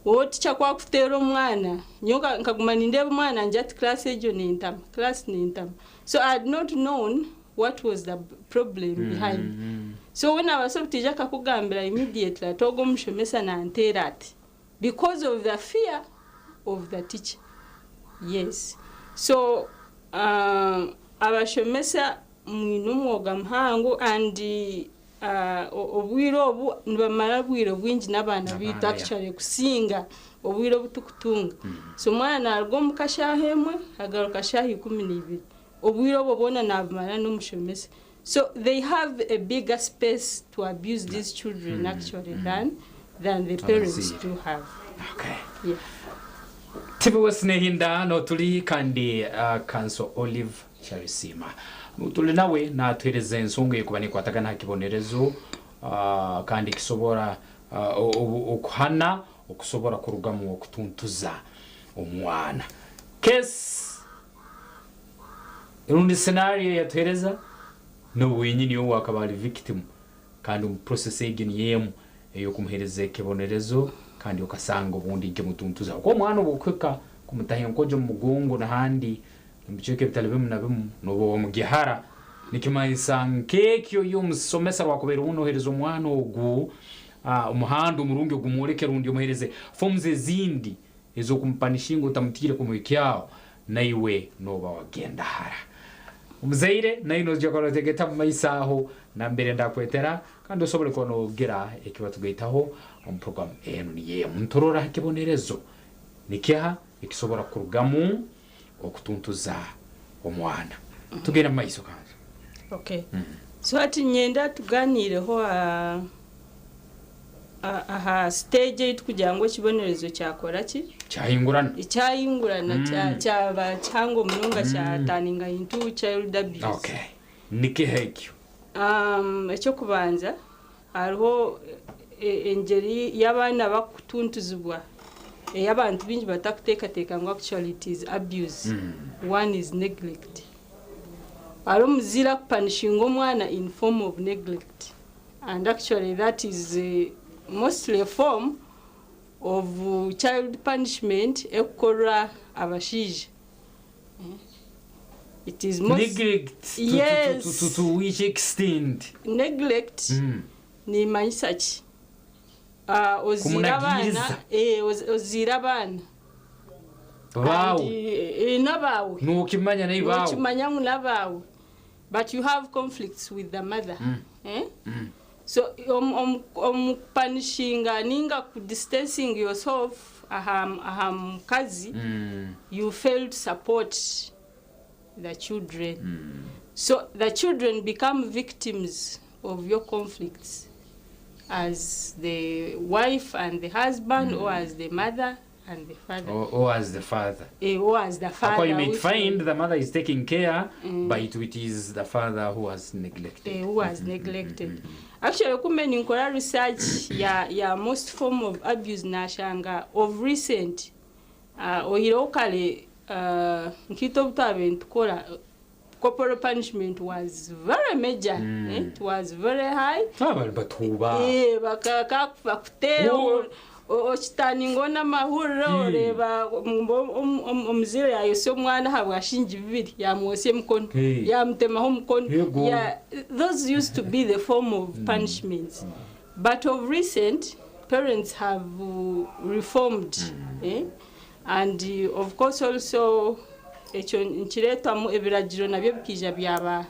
Wowe teacher kwakuteera omwana, nyowe nkaguma nindeeba omwana ngira ati class egyo nentama, class nentama. So I had not known what was the problem behind. So when abaasa obutija akakugambira immediately ati ogwo omushomesa nanteera ati, because of the fear of the teacher. Yes, so abashomesa mwine omwoga muhango and obwire obu nibamara bwire bwingi n'abaana bitu actually kusinga obwire obu tukutunga. So omwana naruga omuka shaaha 1, agaruka shaaha 12. Obwire obwo bwona nabumara n'omushomesa. So they have a bigger space to abuse these children actually than the parents Abazaire. do have. Okay. Yeah. TV West nehinda notuli kandi Counsel Olive Kyarisiima tuli nawe natuhereza ensonga ekuba nekwatagana ha kibonerezo kandi kisobora okuhana okusobora kurugamu okutuntuza omwana. Case rundi scenario yatuhereza n'obwenyini owo akaba ali victim, kandi omu process egi niyemu ey'okumuhereza ekibonerezo, kandi okasanga obundi nkemutuntuza kuko omwana obukweka kumutaha enkojo omu mugongo n'ahandi omu bicweka ebitali bimu na bimu noba omugihara, nikimanyisa nk'ekyo y'omusomesa rwakubaire unohereza omwana ogu omuhanda omurungi ogumworeke rundi omuhereze forms ezindi ez'okumupanishinga otamutiire kumuhikyaho, naiwe noba wagenda hara. Omuzaire naye nojja kuba mu maiso aho nambere ndakwetera kandi osobole kuba nogira ekiba tugaitaho omu program enu niyemu ntorora ekibonerezo nikiha ekisobora kurugamu okutuntuza omwana. Tugenda mu maiso kanza. Okay. So ati nyenda tuganireho aha stage eitu kugira ngu ekibonerezo kyakora ki? Kyahingurana. Kyahingurana, kyaba kihango munonga, kyaturninga into child abuse. Okay, nikiha ekyo? Ekyokubanza hariho engeri y'abaana bakutuntuzibwa ey'abantu bingi batakuteekateeka ngu actually it is abuse. One is neglect. Hariho omuzaire akupunishinga omwana in form of neglect, and actually that is mostly a form of child punishment ekukorwa abashaija. It is most Neglect to, Yes. to which extent? Neglect nimanyisa ki? Oziire abaana Kumunagiriza. Oziire abaana. Baawe. And, eh, n'abaawe. Nookimanya nahi baawe. Nookimanya ngu n'abaawe. But you have conflicts with the mother. Eh? So omu kupanishinga ninga ku distancing yourself aha aha mukazi, you fail to support the children. So the children become victims of your conflicts as the wife and the husband, or as the mother and the father. Or as the father. Eh, or as the father. Or you may which find the mother is taking care, but it is the father who has neglected. Eh, who was neglected. Actually, kumbe ninkora research ya most form of abuse nashanga of recent oyireho kare nkiita obu twabaire nitukora, corporal punishment was very major. Eh, it was very high. Abari batuuba. Eh, bakuteera okitaninga n'amahurire oreeba omuzaire yayosya omwana aha bwashingi bibiri, yamwosya emikono, yamutemaho omukono. Yego. Yeah, those used to be the form of punishments, but of recent parents have reformed, eh? And of course also ekyo nkireetwamu ebiragiro nabyo bikaija byaba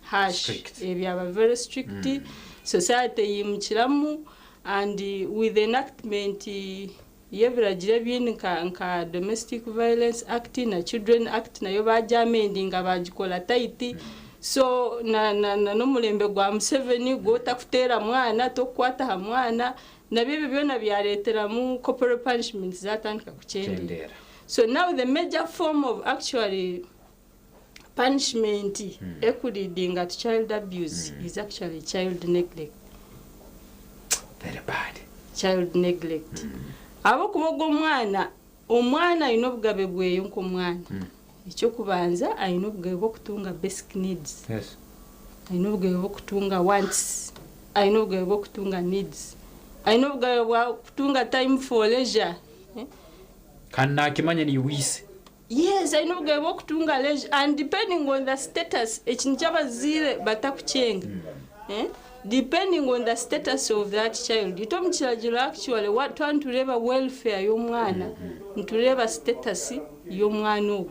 harsh, byaba very strict. Society yimukiramu and with enactment y'ebiragiro ebindi nka Domestic Violence Act na Children Act, nayo bagyamendinga bagikola tight. So na n'omurembe gwa Museveni gwotakuteera mwana, tokukwata aha mwana, nabyo ebyo byona byareeteramu corporal punishment zatandika kukyendera. Kukyendera. So now the major form of actually punishment ekuleadinga to child abuse is actually child neglect. Very bad. Child neglect, ahabwokuba ogwo omwana aine obugabe bweyo nk'omwana. Ekyokubanza, aine obugabe bw'okutunga basic needs. Aine obugabe bw'okutunga wants, aine obugabe bw'okutunga needs, aine obugabe bwa kutunga time for leisure, eh? Kandi nakimanya niwise. Yes, aine obugabe bw'okutunga leisure, and depending on the status, ekintu ky'abazaire batakukyenga, eh? Depending on the status of that child, ite omu kiragiro actually twaba nitureeba welfare y'omwana, nitureeba status y'omwana ogwo.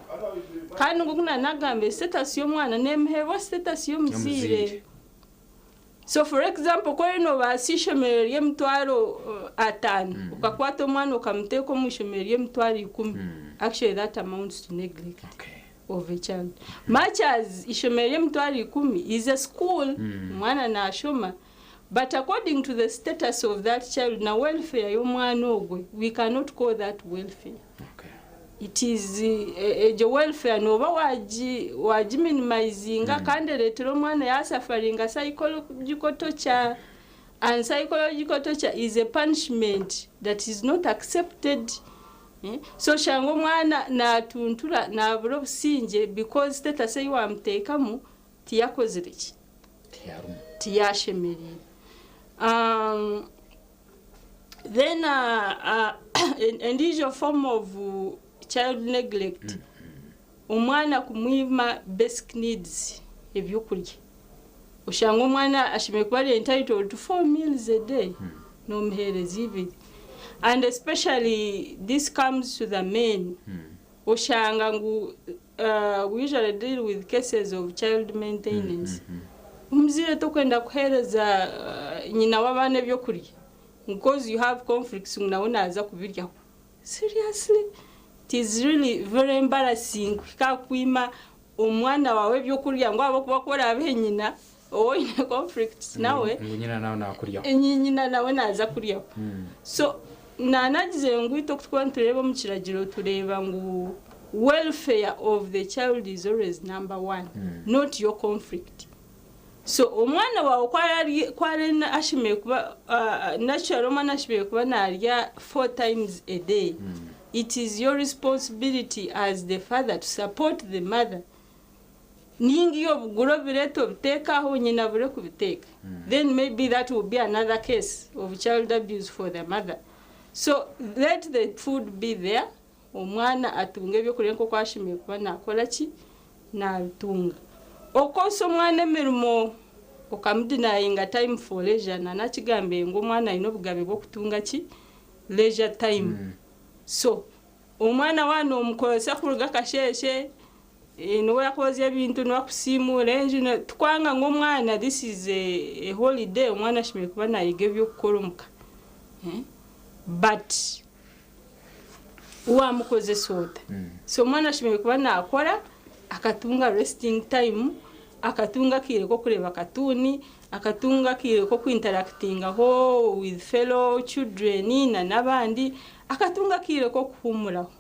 Kandi nk'oku nanagambire, status y'omwana nemuheebwa status y'omuzaire. Y'omuzaire. So for example, kori nobaasa ishomero ry'emitwaro 50, okakwata omwana okamuteeka omu ishomero ry'emitwaro 10, actually that amounts to neglect of a child, much as ishomero ry'emitwaro 10 is a school, omwana nashoma, but according to the status of that child na welfare y'omwana ogwe, we cannot call that welfare. It is egyo welfare noba wagiminimizinga kandi ereetera omwana yasufferinga psychological torture, and psychological torture is a punishment that is not accepted, eh? So shanga omwana natuntura, nabura obusingye because status ei wamuteekamu tiyakozire ki, tiyashemereire. Then endiijo form of child neglect, omwana kumwima basic needs, ebyokurya. Oshanga omwana ashemereire kuba ari entitled to four meals a day, nomuheereza ibiri. And especially this comes to the men. Oshanga ngu we usually deal with cases of child maintenance. Omuzaire tokwenda kuheereza nyina w'abaana ebyokurya because you have conflicts ngu nawe naaza kubiryaho. Seriously, it is really very embarrassing kuhika kwima omwana wawe ebyokurya ngu ahabwokuba ku oraabihe nyina owoine conflicts nawe, Ngu nyina nawe nakuryaho. Nyina nawe naaza kuryaho. So nanagize ngu itwe okutukuba nitureeba omu kiragiro, tureeba ngu welfare of the child is always number one, not your conflict. So omwana wawe kwari ashemereire kuba natural, omwana ashemereire kuba narya four times a day, it is your responsibility as the father to support the mother. Ninga iyo obugura obireeta obiteeka aho, nyina bure kubiteeka, then maybe that will be another case of child abuse for the mother. So let the food be there, omwana atunge ebyokurya nk'oku ashemereire kuba nakora ki, nabitunga. Okosa omwana emirimo, okamudenyinga time for leisure, nanakigambire ngu omwana aine obugabe bw'okutunga ki, leisure time. So Omwana waaba nomukozesa kuruga akasheeshe, niwe akwozya ebintu, niwe akusiimuura enju, tikwanga ngu omwana this is a holiday omwana ashemereire kuba naayega eby'okukora omuka but waamukozesa ota? So omwana ashemereire kuba naakora akatunga resting time, akatunga akaire k'okureeba katuuni, akatunga akaire k'okwintarakitingaho with fellow children na n'abandi, akatunga akaire k'okuhuumuraho.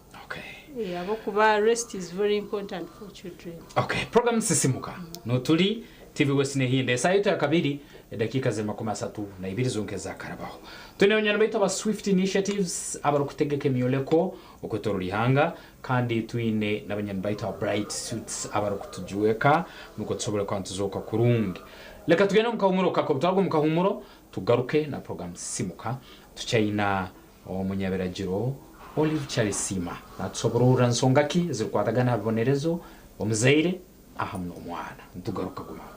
Ahabw'okuba rest is very important for children. Okay, program Sisimuka noturi TV West nehinda esaha yaitu yakabiri edakiika ziri 32 zonka ezakarabaho. Twine banywani baitu aba Swift Initiatives abarikutegeka emyoreko okwetorora ihanga kandi twine nabanywani baitu aba Bright Suits abarikutujweka nukwo tusobole kuba nituzooka kurungi. Leka tugende omu kahumuro kakye obutwaruga omu kahumuro tugaruke na program Sisimuka tukyaina Omunyabiragiro Olive Kyarisiima natusobororra nsonga ki ezirikwatagana aha bibonerezo omuzaire ahamu n'omwana. Nitugaruka gumaho.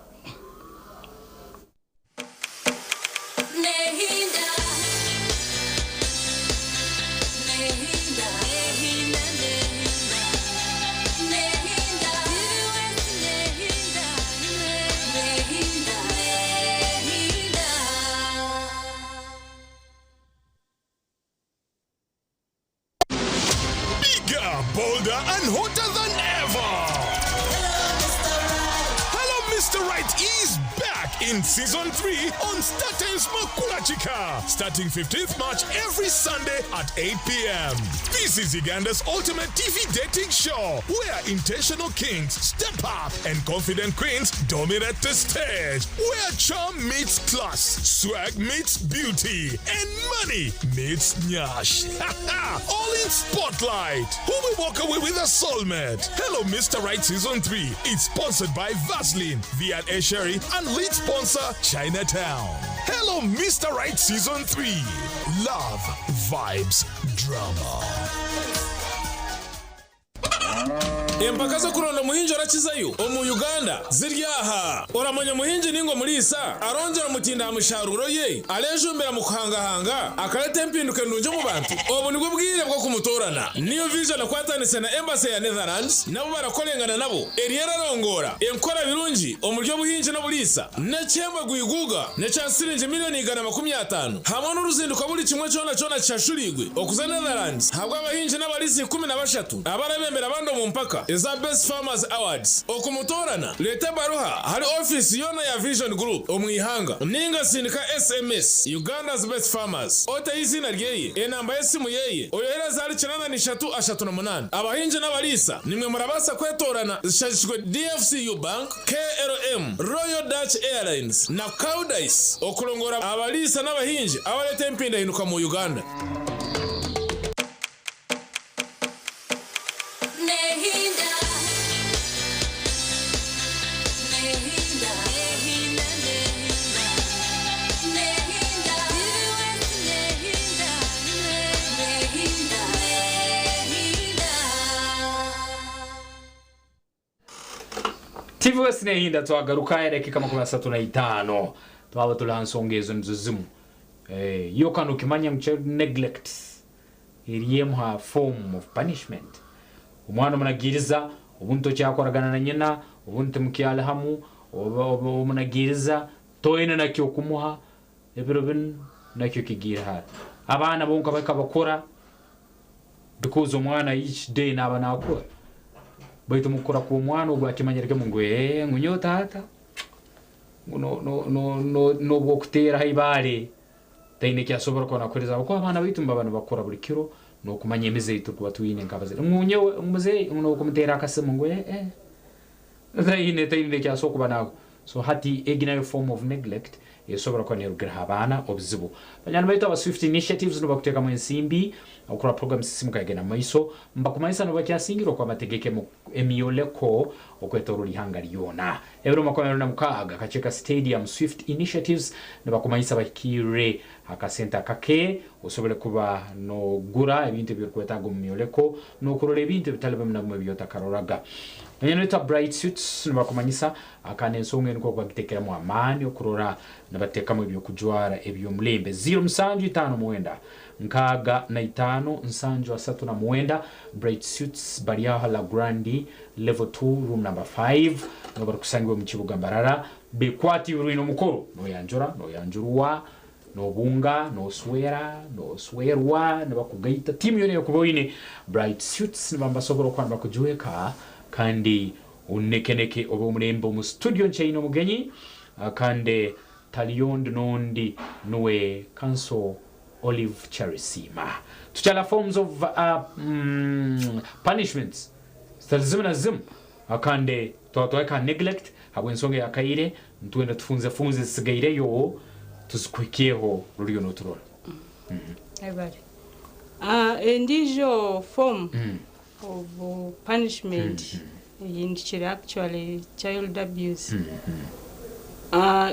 Bigger, bolder, and hotter than ever! Hello, Mr. Right is back in season 3 on StarTimes Makulachika, starting 15th March every Sunday at 8 p.m. This is Uganda's ultimate TV dating show where intentional kings step up and confident queens dominate the stage, where charm meets class, swag meets beauty, and money meets nyash. All in spotlight. Who will walk away with a soulmate? Hello, Mr. Right Season 3 is sponsored by Vaseline, V&A Sherry, and lead sponsor Chinatown. Hello, Mr. Right Season 3. Love, vibes, drama. Empaka z'okuronda omuhingi orakizayo omu Uganda ziri aha. Oramanya omuhingi ninga omuriisa arongyera omutindo aha misharuuro ye, arejumbira mu kuhangahanga, akareta empinduka endungi omu bantu? Obu nibwo bwire bw'okumutoorana. New Vision ekwatanise na Embassy ya Netherlands nabo barakorengana nabo eriyo erarongoora enkora birungi omuri obuhingi n'oburiisa n'ekihembo gwiguuga n'ekya siringi miriyoni 150 hamwe n'oruzinduko buri kimwe kyona kyona kishashuriirwe okuza Netherlands ahabw'abahingi n'abariisa 13 abarabembera abandi omu mpaka eza Best Farmers Awards. Okumutoorana, reeta ebaruha ahari ofiisi yoona ya Vision Group omu ihanga ninga sindika SMS Uganda's Best Farmers oteho eiziina ryeye, enamba y'esimu yeye, oyohereze ahari 83 38. Abahingi n'abariisa nimwe murabaasa kwetoorana zishagikirwe DFCU Bank, KLM, Royal Dutch Airlines na Koudijs okurongoora abariisa n'abahingi abareeta empindahinduka mu Uganda. TV West nehinda twagaruka edakika 35 twaba turi aha nsonga ezo nizo zimwe. Eh, yo kandi okimanya ngu child neglect eri emwe aha form of punishment. Omwana omunagiiriza obundi tokyakoragana na nyina, obundi timukyari hamu, oba omunagiiriza toine na kyokumuha, ebiro binu nakyo kigiire hara. Abaana bonka bahika bakura because omwana each day naaba nakura. Baitu omu kukura kw'omwana ogu akimanyire kimwe ngu ee ngu nyowe taata ngu n'obw'okuteeraho eibaare taine eki asobora kuba nakuheereza ahabw'okuba abaana baitu nibaba nibakura buri kiro n'okumanya emize ei turikuba twine nk'abazaire. Ngu nyowe ngu muzeeyi ngu n'okumuteera akasimu ngu ee taine taine eki asobora kuba naakora. So hati egi nayo form of neglect esobora kuba nerugiraho abaana obuzibu. Banywani baitu aba Swift Initiatives nibakuteekamu ensimbi okurora program Sisimuka yagenda mumaiso. Nibakumanyisa nobu bakyasingire oku amategeko emyoleko okwetorora ihanga ryona. Ebiro 26 Kakyeka Stadium Swift Initiatives nibakumanyisa bahikiirire Akasente akake osobole kuba nogura ebintu ebyorikwetaaga omu myoleko n'okurora ebintu ebitali bimu na bimwe ebyotakaroraga. Noyeta Bright Suits nibakumanyisa kandi ensonga enu nk'oku bagitekeramu amaani okurora nibatekamu ebyokujwara eby'omulembe. 0 7 5 9 65 7 39 Bright Suits bari aho La Grande level 2 room number 5 niho barikusangibwa omu kibuga Mbarara. Bekwatiirwe omukoro noyanjura noyanjurwa nobunga noswera noswerwa nibakugaita tiimu yoona eyokuba oine Bright Suits nibaba nibasobora okuba nibakujweka kandi onekeneke obe omulembe. Omu studio nkyaine omugenyi kandi tali ondi n'ondi nuwe Counsel Olive Kyarisiima. Tukyali ha forms of punishments zitali zimu na zimu kandi twaba twahika ha neglect habw'ensonga eya kaire nitwenda tufunzefunze ezitsigaireyo tuzikuhikyeho ruriyo noturora. Ebare. Endiijo form of punishment eyindikire actually child abuse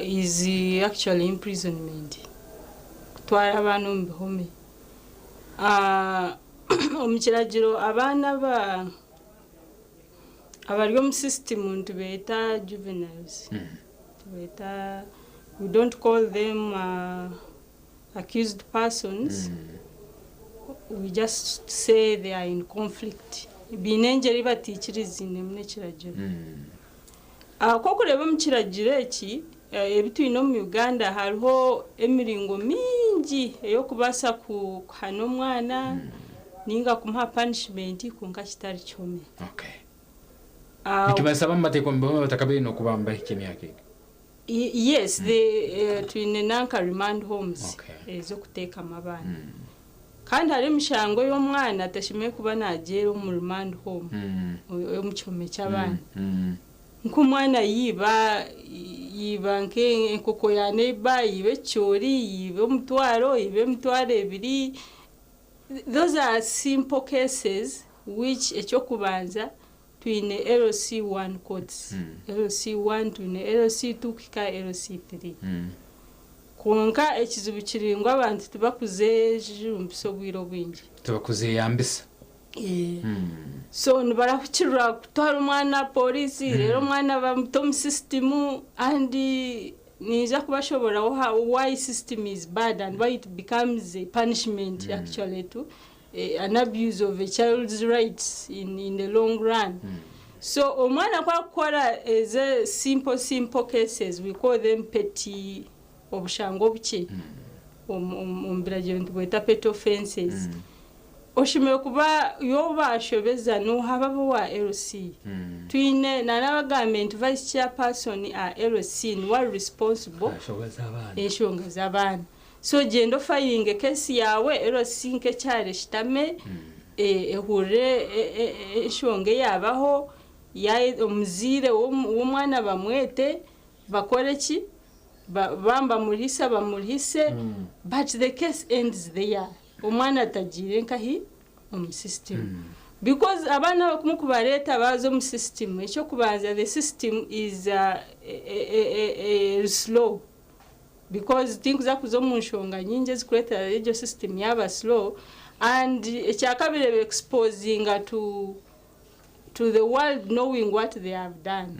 is actually imprisonment, kutwara abaana omu bihome. Omu kiragiro abaana aba abari omu system nitubeeta juveniles, tubeeta, we don't call them accused persons, we just say they are in conflict, biine engyeri ei bataikiriziinemu n'ekiragiro. Ku orikureeba omu kiragiro eki, ebi twine omu Uganda hariho emiringo mingi ey'okubaasa kuhana omwana ninga kumuha punishment kwonka kitari kihome. Nikimanyisa abamu bateekwa omu bihome batakabaire n'okuba nibahikya emyaka egi? Yes, twine nanka remand homes ez'okuteekamu abaana. Kandi hariho emishango ei omwana atashemereire kuba naagyera omu remand home, omu kihome ky'abaana. Nk'omwana yiiba, yiiba nk'enkoko ya neighbour, yiiba ekicoori, yiiba omutwaro, yiiba emitwaro ebiri, those are simple cases which eky'okubanza twine LC1 courts, LC1, twine LC2 kuhika LC3. Kwonka ekizibu kiri ngu abantu tibakuzejumbisa obwire obwingi. Tibakuzeyambisa. So nibarahukirira kutwara omwana aha pooriisi, reero omwana bamuta omu system and ninza kubashoboraho how why system is bad and why it becomes a punishment actually to an abuse of a child's rights in the long run. So omwana ku akukora eze simple simple cases, we call them petty, obushango obukye, omu biragiro nitubweta petty offences. Oshemereire kuba yoba ashobeza nohaba aba owa LC. Twine nanabagambire nti vice chairperson a LC niwe ari responsible enshonga z'abaana. So gyenda ofayiringe case yaawe, LC nk'ekyaro eshutame ehurire enshonga eyabaho, omuzaire w'omwana bamwete bakore ki, bamba bamurihisa bamurihise, but the case ends there. Omwana atagiire nkahi omu system. Because abaana abakumwe kubareeta baaza omu system, ekyokubanza the system is slow because tinkuza kuza omu nshonga nyingi ezikureetera egyo system yaaba slow, and ekyakabiri eba exposinga to the world knowing what they have done.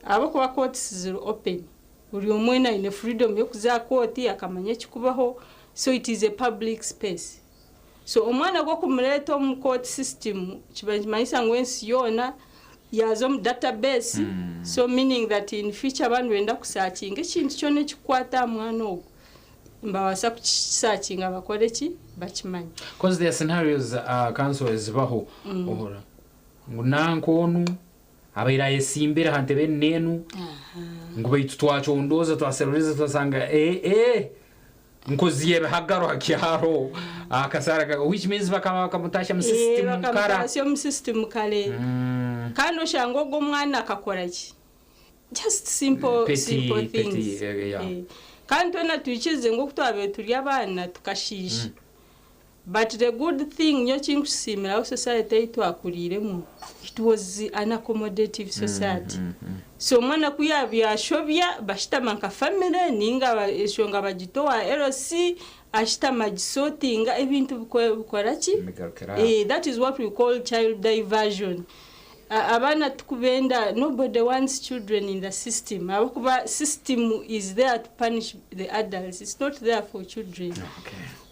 Ahabw'okuba courts ziri open, buri omwe aine freedom y'okuza aha kooti akamanya ekikubaho, so it is a public space. So omwana gw'okumureeta omu court system kiba nikimanyisa ngu ensi yoona yaaza omu database, so meaning that in future abantu benda kusearchinga ekintu kyona ekikukwata aha mwana ogwo, nibabaasa kukisearchinga bakore ki, bakimanye. Because there are scenarios, counsel, ezibaho ohora ngu nanka onu abaire ayesimbire aha ntebe enu n'enu ngu baitu twacondooza twaseruriza twasanga nkozi y'ebihagaro ha kyaro akasara which means bakaba bakamutasha mu system kara. Bakamutasya omu system kare. Kandi oshanga ogwo omwana akakora ki, just simple Petty, simple petty, things. Yeah. Kandi twena twikirize ngu oku twabaire turi abaana tukashiisha. But the good thing nyowe ekinkusiimiraho society ei twakuriiremu it was an accommodative society. So omwana ku yaaba yashobya bashutama nka family ninga enshonga bagita owa LC ashutama agisotinga ebintu bikora ki? Bigarukira aho. That is what we call child diversion. Abaana tikubenda, nobody wants children in the system ahabw'okuba system is there to punish the adults it's not there for children.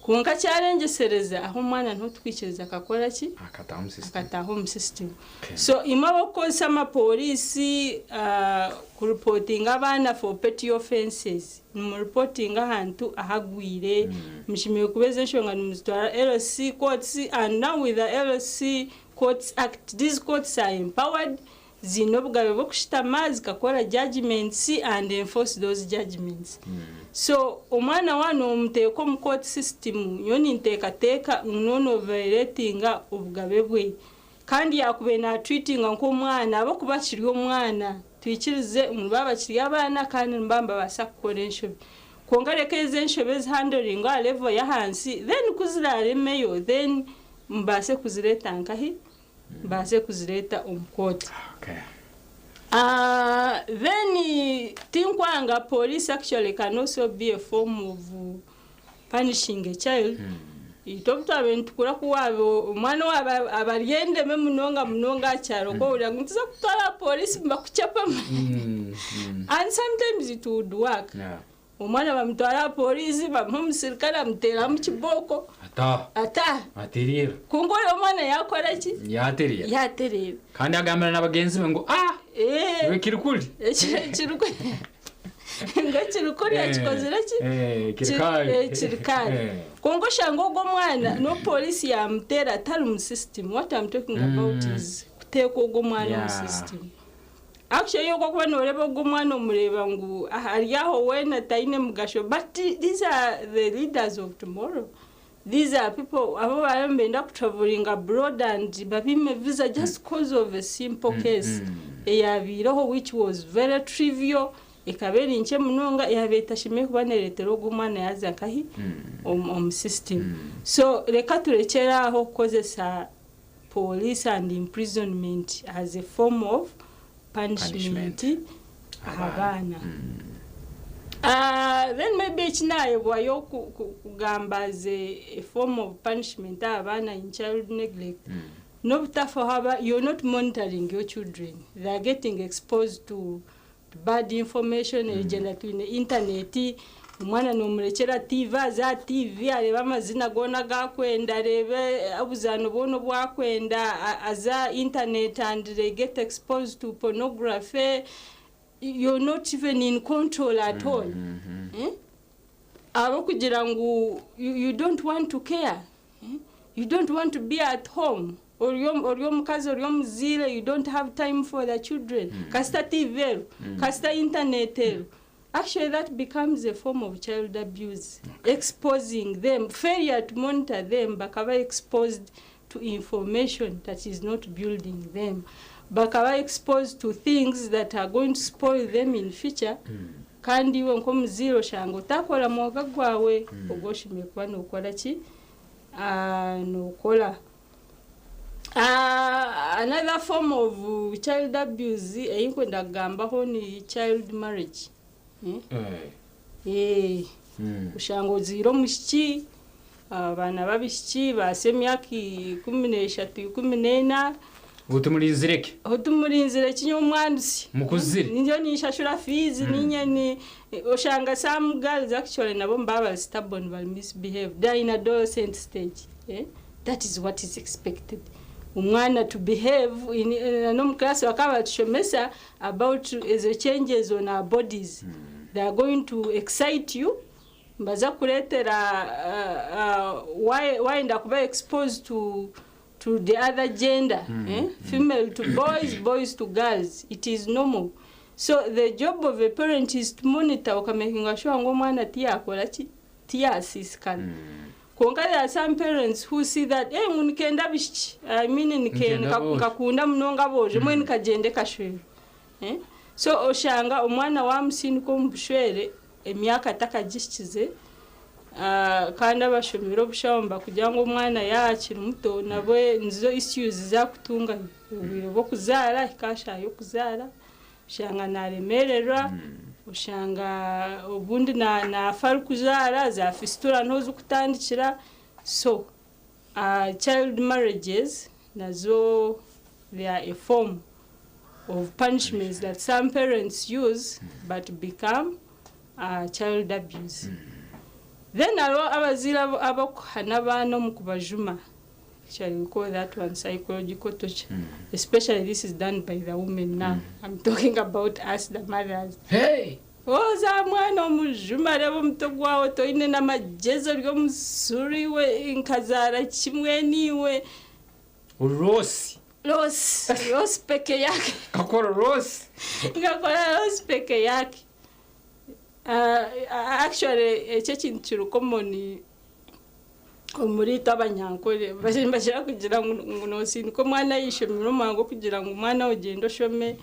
Kwonka kyarengyesereza aho omwana niho tukwikiriza akakora ki? Akataaha omu system. Akataaha omu system. So imwe ab'okukozesa amaporiisi kuripotinga abaana for petty offences, nimuripotinga ahantu ahagwire, mushemereire kuba ezo enshonga nimuzitwara LC courts and now with the LC Courts Act, these courts are empowered, ziine obugabe bw'okushutama zikakora judgements and enforce those judgements. So omwana waaba nomuteeka omu court system, nyowe ninteekateeka ngu nooba noviolatinga obugabe bwe. Kandi yaakubaire natreatinga nk'omwana ahabw'okuba akiri omwana, twikirize ngu nibaba bakiri abaana kandi nibaba nibabaasa kukora enshobe. Kwonka reka ezo enshobe ozihandlingwe aha level y'ahansi then ku ziraaremeyo then Mubaase kuzireeta nkahi? Mubaase kuzireeta omu kooti. Then tinkwanga police actually can also be a form of punishing a child. Itwe obu twabaire nitukura ku waaba omwana owaawe aba ari endeme munonga munonga aha kyaro okahurira ngu nituza kukutwara aha police nibakukyapa and sometimes it would work. Omwana bamutwara aha pooriisi bamuha omusirikare amuteeramu kibooko Ataaha. ataaha. Atereera. Kwonka oreba omwana yaakora ki? Yaatereera. Yaatereera. Kandi agambira na bagyenzi be ngu ah! Iwe kiri kuri. Ekiri kuri. Ngu ekiri kuri akikozire ki? Kiri kabi. Kiri kabi. Kwonka oshanga ogwo omwana n'obu pooriisi yaamuteera atari mu system. What am talking about is kuteeka ogwo omwana omu system. Actually iwe ku orikuba noreeba ogu omwana omureeba ngu ari aho weena taine mugasho but these are the leaders of tomorrow, these are people abu bariyo nibenda ku travelling abroad and babaime visa just coz of a simple case eyabaireho which was very trivial ekaba eri nkye munonga eyabaire etashemereire kuba nereetera ogu omwana yaaza nkahi omu system. So reka turekyere aho kukozesa Police and imprisonment as a form of punishment aha baana. Then maybe eki naayebwayo kugamba as a form of punishment aha baana in child neglect, n'obutafaho aba, you're not monitoring your children, they are getting exposed to Bad information erigyenda twine internet omwana nomurekyera TV aze aha TV areebe amazina goona agu akwenda areebe obuzaano bwona obu akwenda aze aha internet and they get exposed to pornography you're not even in control at all ahabw'okugira ngu you don't want to care. You don't want to be at home ori ori omukazi ori omuzaire you don't have time for the children kasita TV eriho kasita internet eriho actually that becomes a form of child abuse exposing them failure to monitor them bakaba exposed to information that is not building them bakaba exposed to things that are going to spoil them in future kandi iwe nk'omuzaire oshanga otakora mwoga gwawe ogu oshemereire kuba nokora ki Nookora. Another form of child abuse ei nkwenda kugambaho ni child marriage. Oshanga ozaire omwishiki, abaana b'abaishiki baahitsya emyaka 13, 14. Oti murinzire ki? Oti murinzire ki nyowe omwandusya? Mukuzire. Ninyowe ninshashura fiizi, niinye ni oshanga some girls actually nabo nibaba bari stubborn bari misbehave they are in adolescent stage eh that is what is expected omwana to behave in n'omu class bakaba batushomesa about ezo changes on our bodies they are going to excite you nibaza kukureetera wayenda kuba exposed to to the other gender eh? Female to boys, boys to girls, it is normal. So the job of a parent is to monitor okamakinga sure ngu omwana tiyakora ki? Tiyasiisikara. Kwonka there are some parents who see that eh ngu nikenda abishiki, I mean nike, Nikenda nika, aboojo. nikakunda munonga aboojo mbwenu kagyende kashwerwe. Eh? So oshanga omwana wamusindika omu bushwere emyaka atakagihikize, Kandi abashomire obushaho nibakugira ngu omwana yaaba akiri muto nabwe nizo issues zakutunga obwire bw'okuzaara ahika aha shaaha y'okuzaara oshanga naremererwa oshanga obundi naafa arikuzaara za fistula niho zikutandikira so child marriages nazo they are a form of punishments that some parents use but become child abuse. Then hariho abazaire abakuhana abaana omu kubajuma actually we call that one psychological torture especially this is done by the women now I'm talking about us the mothers. Hey! Oza mwana omujuma reeba omutwe gwawe toine n'amagyezi ori omusuru iwe nkazaara kimwe niiwe. Rosi. Rosi, Rosi peke yake. Kakora Rosi. Nkakora Rosi peke yake. Actually ekyo ekintu kiri common omuri itwe abanyankore. Nibakira kugira ngu nosindika omwana aha ishomero omu muhango kugira ngu mwana we ogyende oshome,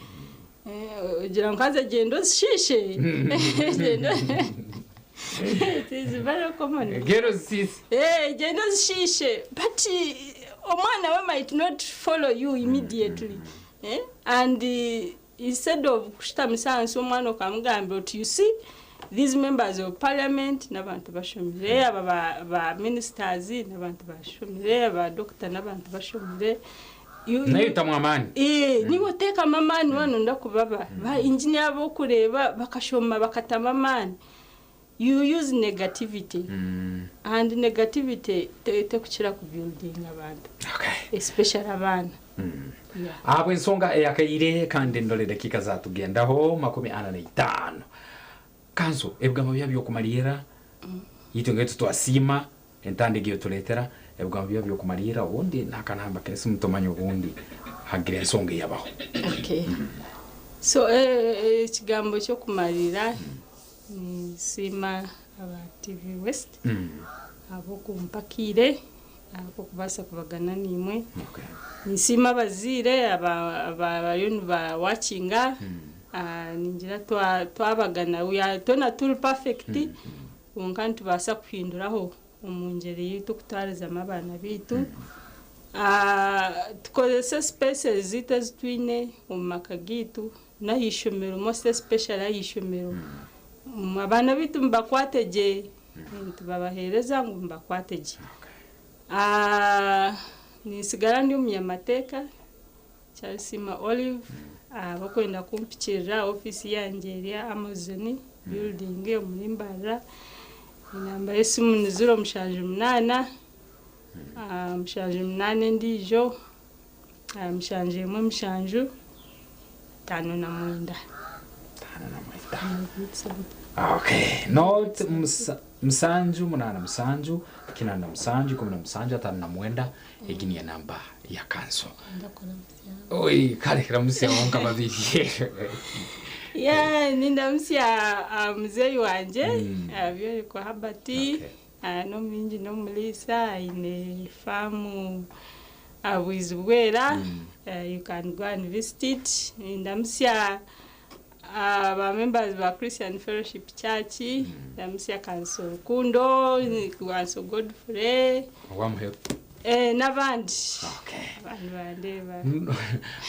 ogira ngu haza gyenda ozishiishe. It is very common. Genda ozishiishe. Gyenda ozishiishe but omwana we might not follow you immediately. And instead of kushutamisa ahansi omwana okamugambira oti you see these members of parliament n'abantu bashomire, aba ba ministers n'abantu bashomire, aba doctor n'abantu bashomire. Nayo otamu amaani. Niiwe oteekamu amaani waaba noyenda kubaba. Ba engineer abu orikureeba bakashoma bakatamu amaani. You use negativity and negativity tekukira ku building abantu especially abaana. Ahabw'ensonga eyakaire kandi ndore edakiika zatugendaho 45. Kanso, ebigambo byawe by'okumariira, itwe nkaitu twasiima entanda egi otureetera, ebigambo byawe by'okumariira obundi n'akanamba k'esimu tumanye obundi hagira ensonga eyabaho. Okay. So ekigambo ky'okumariira ninsiima aba TV West ahabw'okumpa akaire ak'okubaasa kubagana naimwe. Ninsiima abazaire abariyo nibawakinga, ningira twabagana we are twena tituri perfect kwonka nitubaasa kuhinduraho omu ngyeri ei turikutwarizamu abaana baitu. Tukozese spaces zaitu ezi twine omu maka gaitu n'aha ishomero most especially aha ishomero. Abaana baitu mubakwate gye, nitubabaheereza ngu mubakwate gye. Nintsigara ndi omunyamateeka Kyarisiima Olive, abarikwenda kumpikirira ofiisi yangye eri aha Amazon building omuri Mbarara. Enamba y'esimu ni 078, 78 endiijo, 717 59. Okay. Note 7 8 7 87 17 59 egi niyo namba ya kanso. Oi, kare kiramusya wonka babiri. Yeah, nindamusya muzeeyi wangye Byorekwa Herbert, n'omuhingi n'omuriisa aine faamu aha Bwizibwera, you can go and visit it. Nindamusya ba members ba Christian Fellowship Church, ndamusya Kanso Rukundo, Kanso Godfrey, Owamuheru. N'abandi. Abandi bandeeba.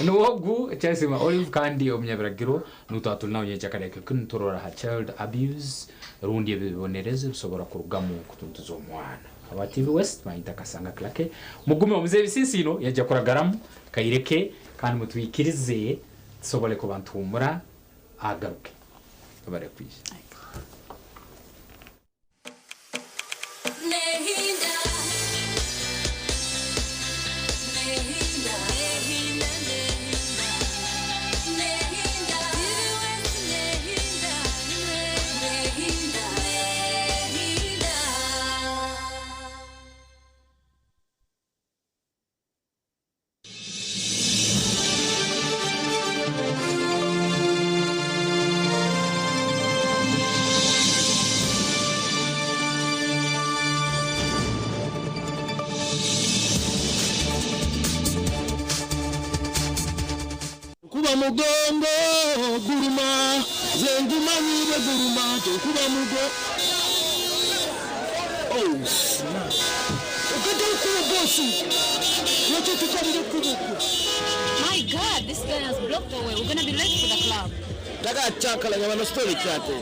N'ogu Kyarisiima Olive kandi omunyabiragiro n'ou twaba turi nawe nyekyakare eki niturora aha child abuse rundi ebibonerezo ebisobora kurugamu kutuntuza omwana. Aba TV West bayita Kasanga Clarke. Mugume omuze ebisinsino yaija kuragaramu kaire ke kandi mutwikirize tusobole kuba nituhumura agaruke. Tubare kwija. Nkuba mugongo guruma, nze ngumanyi bwe guruma nti nkuba mugo. Oh snap! Ogaddeo kubo boss! Lwaki otukalira ekkubo gwe? My God, this guy has blocked the way. We're gonna be late for the club. Takachankalanya bano story kyate.